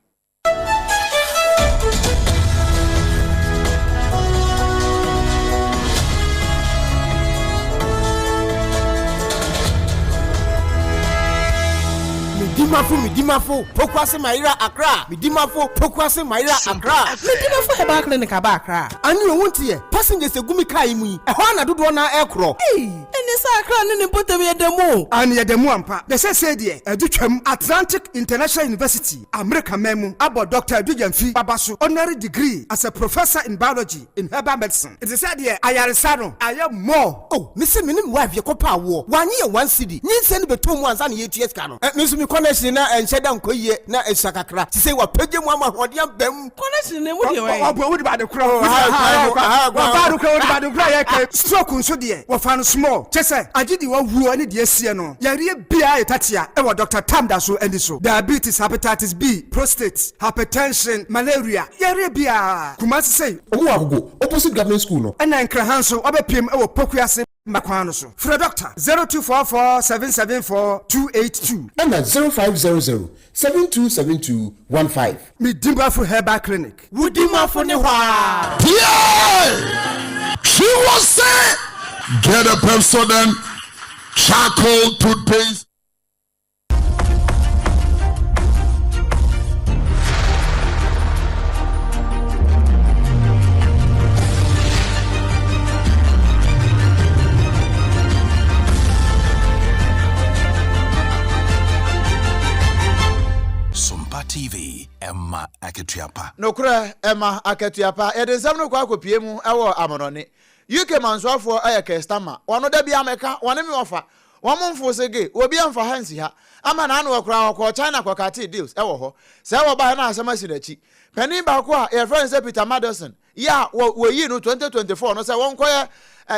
Medimafo Medimafo Pokuase Mayera Accra Medimafo Pokuase Mayera Accra Medimafo Herbal Clinic aba Accra. Ane o, wonte ɛ? Passengers egu me car yi mu yi, ɛhɔ ara na dodoɔ no ara ɛrekorɔ. Ei! Ɛnneɛ sɛ Accra ne ne mpɔtam yɛ da mu o. Aane, yɛda mu ampa. Na seesei deɛ, adu twam. Atlantic International University, Amerika man mu, abɔ Dɔkta Adu Gyamfi Baba so honorary degree as a Professor in Biology in Herbal Medicine. Nti sɛ deɛ ayaresa no ayɛ more. Oh, mese me ne me wife yɛkɔ pɛ awoɔ, wannye yɛn one cedi, nyinsɛn no bɛtɔɔ mu ansa na yɛretua sika no. Eh, me nso me connection na ɛnhyɛ da nkɔ yie, na ɛsua kakra. Sesei wapagya mu ama ahoɔden aba mu. Connection na emu deɛ wɔyɛ. Ɔbɔ wodi baade korɔ. Wɔba ade korɔ wodi baade korɔ yɛ kɛ. Stroke nso deɛ wɔfa no small. Kyɛ sɛ agye deɛ wawuo ne deɛ asie no. Yareɛ biara yɛ tatia ɛwɔ Doctor Tam da so ani so. Diabetes, hepatitis B, prostate, hypertension, malaria, yareɛ biara. Kumasi sei. Ɔmo wɔ Agogo, opposite government school no. Ɛna Nkraha nso wabɛpiem ɛwɔ Pokuase mma kwan no so. Frɛ Doctor 0244 774 282. Ɛna 0500 7272 15. Me Dimafo Herbal Clinic. Wo Dimafo ne hɔ aa. Pie! She was say, get a Pepsodent charcoal toothpaste. Sompa TV, ɛma akatua pa. Nokorɛ, ɛma akatua pa. Yɛde nsɛm no kɔ akɔpue mu wɔ amonɔne. UK mansoafoɔ yɛ Keir Starmer. Wɔno da biara meka, wɔne me wɔfa. Wɔn mfoo se ge, obi amfa ha nsi ha. Ama n'ano wɔ koraa ɔkɔɔ China kɔkatee deals wɔ hɔ. Sɛɛ wɔbaeɛ na asɛm asi n'akyi. Panin baako a yɛfrɛ no sɛ Peter Mandelson yi a wɔ wɔyii no 2024 no sɛ wɔnkɔyɛ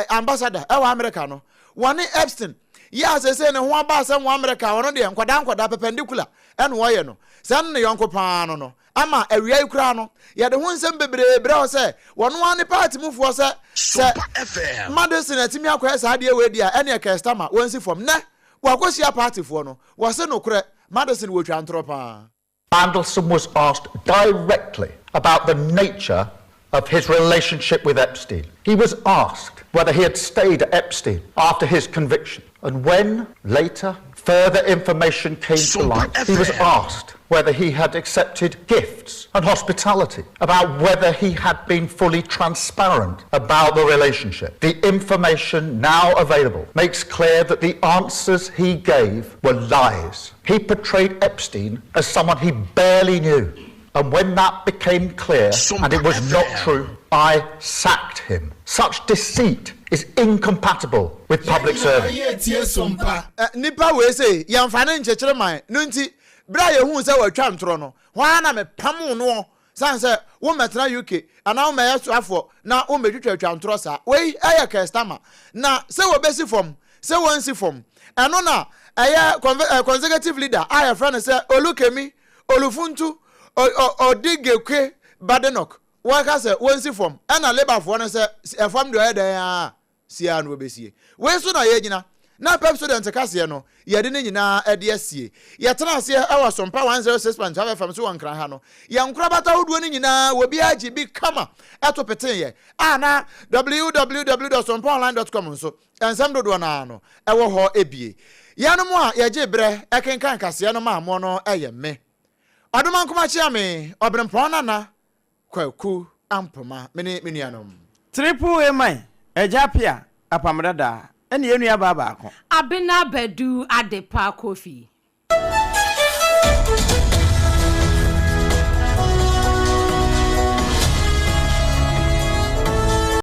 ambassador wɔ America no, wɔne Epstein yi a seesei ne ho aba asɛm wɔ America a ɔno deɛ nkwadaa nkwadaa perpendicular na ɔyɛ no, sɛɛ no ne yɔnko paa no no. Ama awia yi koraa no, yɛde ho nsɛm bebree brɛ wo sɛ wɔno ara ne party mufoɔ sɛ sɛ Maddison atumi akɔyɛ saa adeɛ wei deɛ a ɛneɛ Keir Starmer wɔnsi fam. Nnɛ wakɔhyia partyfoɔ no, wɔse nokorɛ Maddison wɔtwa ntorɔ paa. Mandelson was asked directly about the nature of his relationship with Epstein. He was asked whether he had stayed at Epstein after his conviction. And when, later, further information came to light, he was asked whether he had accepted gifts and hospitality, about whether he had been fully transparent about the relationship. The information now available makes clear that the answers he gave were lies. He portrayed Epstein as someone he barely knew. And when that became clear, and it was not true, I sacked him. Such deceit is incompatible with public service. Nnipa wei sei, yɛmfa no nkyekyere man. No nti, berɛ a yɛhuu sɛ watwa ntorɔ no, hɔ ara na mepamoo noɔ sane sɛ wommɛtena UK anaa wommɛyɛ soafoɔ na wommɛtwitwatwa ntorɔ saa. Wei yɛ Keir Starmer. Na sɛ wɔbɛsi fam, sɛ wɔnsi fam, ɛno na ɛyɛ Conservative leader a yɛfrɛ no sɛ Olukemi Olufuntu Odigekwe Badenoch wɔka sɛ wɔnsi fam, ɛna Labourfoɔ no sɛ ɛfam deɛ ɔyɛ dɛn ara sie ara na wɔbɛsie. Wei so na yɛgyina na Pepsodent kaseɛ no yɛde ne nyinaa de asie. Yɛtena aseɛ wɔ Sompa 106.5 FM so wɔ Nkran ha no, yɛn nkorabata ahodoɔ no nyinaa obiara gye bi kama to peteeɛ a na www.sompaonline.com nso Nsɛm dodoɔ no ara no wɔ hɔ bie. Yɛnom a yɛgyee berɛ kenkan kaseɛ no maa moɔ no yɛ me, Ɔdomankoma Kyeame, Ɔberempɔn Nana Kwaku Ampoma, me ne me nuanom. Triple A man, Agya Appiah, Apam Dadaa, ɛne yɛn nua baa baako. Abena Badu Adepa Kofi.